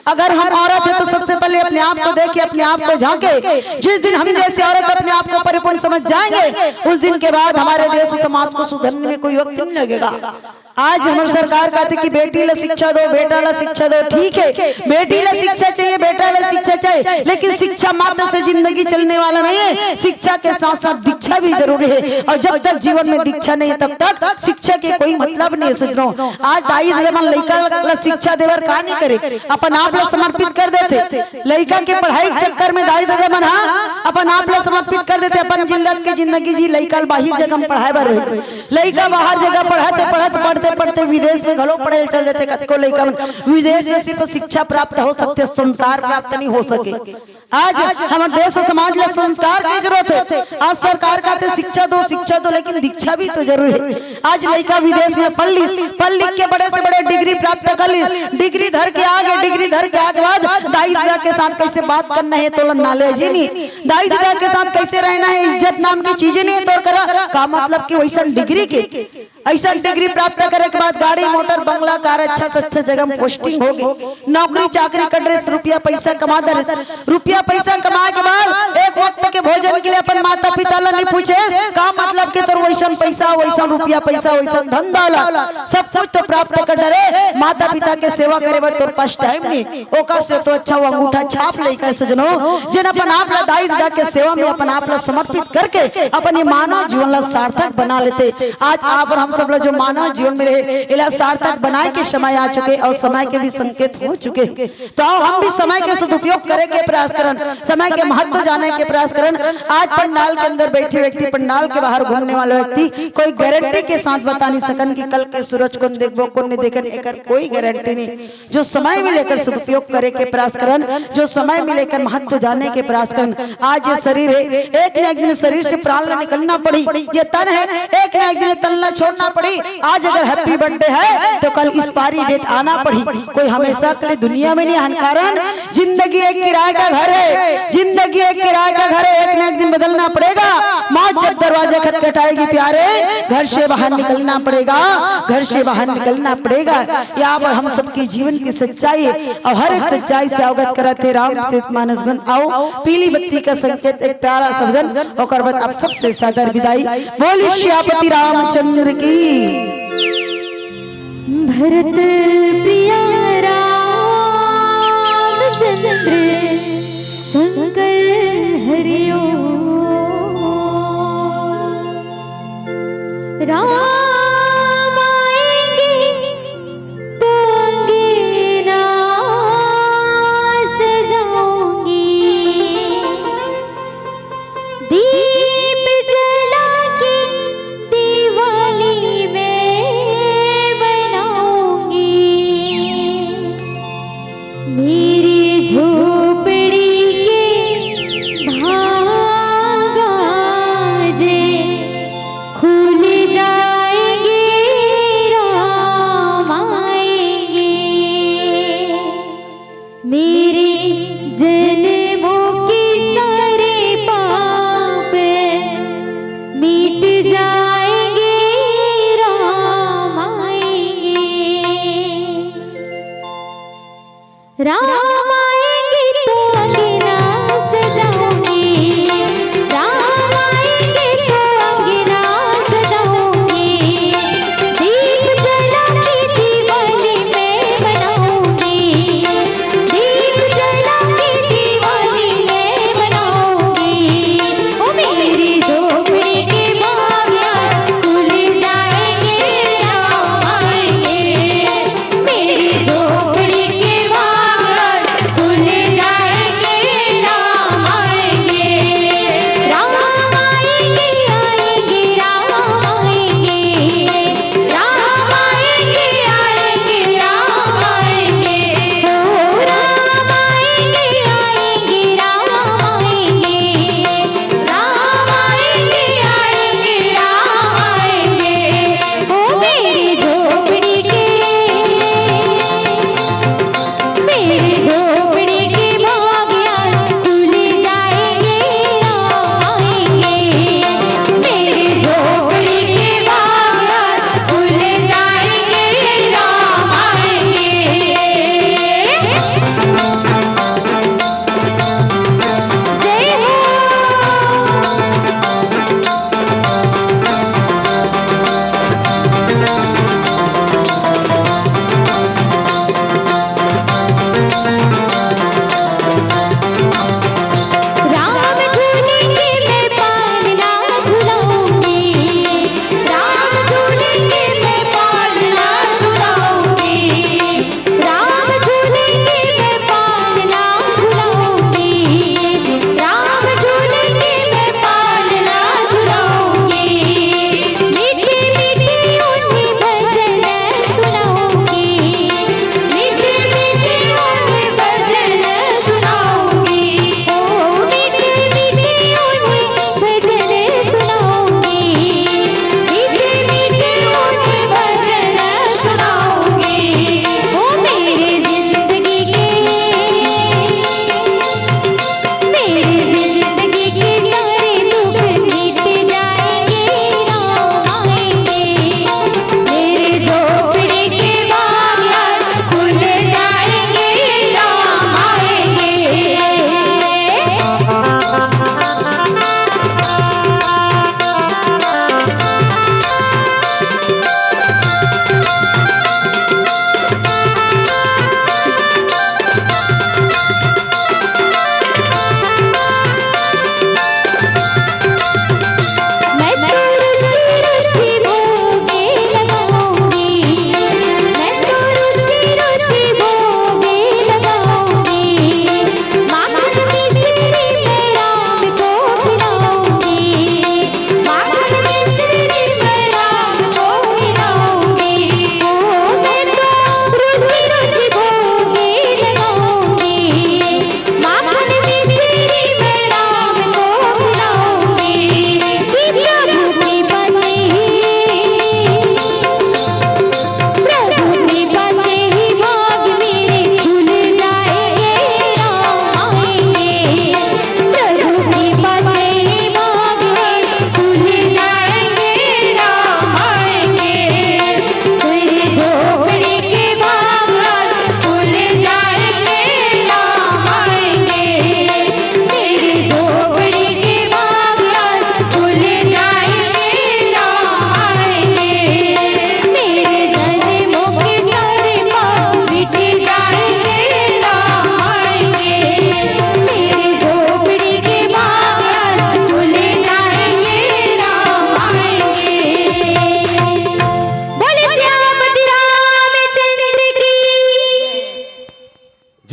अगर हम औरत है तो सबसे पहले अपने आप को देखे, अपने आप को झांके। जिस दिन हम जैसे औरत अपने आप को परिपूर्ण समझ जाएंगे, उस दिन के बाद हमारे देश और समाज को सुधरने में कोई वक्त नहीं लगेगा। आज हमारी सरकार कहते कि बेटी ला शिक्षा दो, बेटा ला शिक्षा दो, ठीक है, बेटी ला शिक्षा चाहिए, बेटा ला शिक्षा चाहिए, लेकिन शिक्षा मात्र से जिंदगी चलने वाला नहीं है। शिक्षा के साथ साथ दीक्षा भी जरूरी है, और जब तक जीवन में दीक्षा नहीं है तब तक शिक्षा के कोई मतलब नहीं है। सोच लो, आज दाई ददा मन लइका ला शिक्षा देवर का नहीं करे, अपन आप ला समर्पित कर देथे। लइका के पढ़ाई के चक्कर में दाई ददा मन हा अपन आप ला समर्पित कर देथे, अपन जिल्लत के जिंदगी जी लइका ला बाहिर जगह में पढ़ाए बर भेजे। लइका बाहर जगह पढ़त पढ़त पढ़ते पढ़ते विदेश में घलो पढ़े चल देथे। कतको लइका मन विदेश में सिर्फ शिक्षा प्राप्त हो सकथे, संस्कार प्राप्त नहीं हो सके। आज हमर देश और समाज ला संस्कार के जरूरत है। आज सरकार कहते शिक्षा दो, शिक्षा दो, लेकिन दीक्षा भी तो जरूरी है। आज लइका विदेश में पढ़ लिस, पढ़ लिख के बड़े से बड़े डिग्री प्राप्त कर लिस, डिग्री धर के आगे, डिग्री धर के आगे बाद दाई ददा के साथ कैसे बात करना है, तोला नॉलेज ही नहीं। दाई ददा के साथ कैसे रहना है, इज्जत नाम की चीजें नहीं है तोर करा। का मतलब कि वैसन डिग्री के, ऐसन डिग्री प्राप्त करे के बाद गाड़ी, मोटर, बंगला, कार, अच्छा से अच्छा जगह में पोस्टिंग होगे, नौकरी चाकरी कर रहे, रुपया पैसा कमा दे रहे। रुपया पैसा कमाए के बाद एक वक्त के भोजन के लिए अपन माता पिता ला नहीं पूछे। का मतलब कि तोर वैसन पैसा, वैसन रुपया, पैसा, वैसन धन दौलत, सब कुछ तो प्राप्त कर डरे, माता पिता के सेवा करे बर तोर पास टाइम नहीं। ओकर से तो अच्छा वो अंगूठा छाप लइका सजनो, जेन अपन आप ला दाई ददा के सेवा में अपन आप ला समर्पित करके अपन ये मानव जीवन ला सार्थक बना लेते। आज आप और हम सब ला जो मानव जीवन मिले हे, एला सार्थक बनाए के समय आ चुके और समय के भी संकेत हो चुके। तो आओ हम भी समय के सदुपयोग करे के प्रयास करन, समय के महत्व जाने के प्रयास करन। आज पंडाल के अंदर बैठे व्यक्ति, पंडाल के बाहर घूमने वाला व्यक्ति कोई गारंटी के साथ बता नहीं सकन कि कल के सूरज कोन देखबो, कोन नहीं देखन, एकर कोई गारंटी नहीं। जो समय मिले एकर सदुपयोग करे के प्रयास करन, जो समय मिले एकर महत्व जाने के प्रयास करन। आज ये शरीर है, एक न एक दिन शरीर से प्राण ला निकलना पड़ी। ये तन है, एक न एक दिन तन ला छोड़ना पड़ी। आज अगर हैप्पी बर्थडे है तो कल एक्सपायरी डेट आना पड़ी। कोई हमेशा के लिए दुनिया में नहीं है, कारण जिंदगी एक किराए का घर है, जिंदगी एक किराए का घर है, एक न एक दिन बदलना पड़ेगा। मौत जब दरवाजे खटखटाएगी प्यारे, घर से बाहर निकलना पड़ेगा, घर से बाहर निकलना पड़ेगा। ये आप और हम सबके जीवन की सच्चाई है और हर एक सच्चाई से अवगत कराथे राम चरित मानस ग्रंथ। आओ, पीली बत्ती का संकेत, एक प्यारा सा भजन, ओकर बाद आप सबसे सादर विदाई। बोलिए सियापति रामचंद्र की। भरत प्रिया रामचंद्र शंकर हरिओ। राम आएंगे तो अंगना सजाऊंगी, दीप जला के दिवाली मैं मनाऊंगी। मेरी झोपड़ी के भाग आज खुल जाएंगे, राम आएंगे। मेरी जय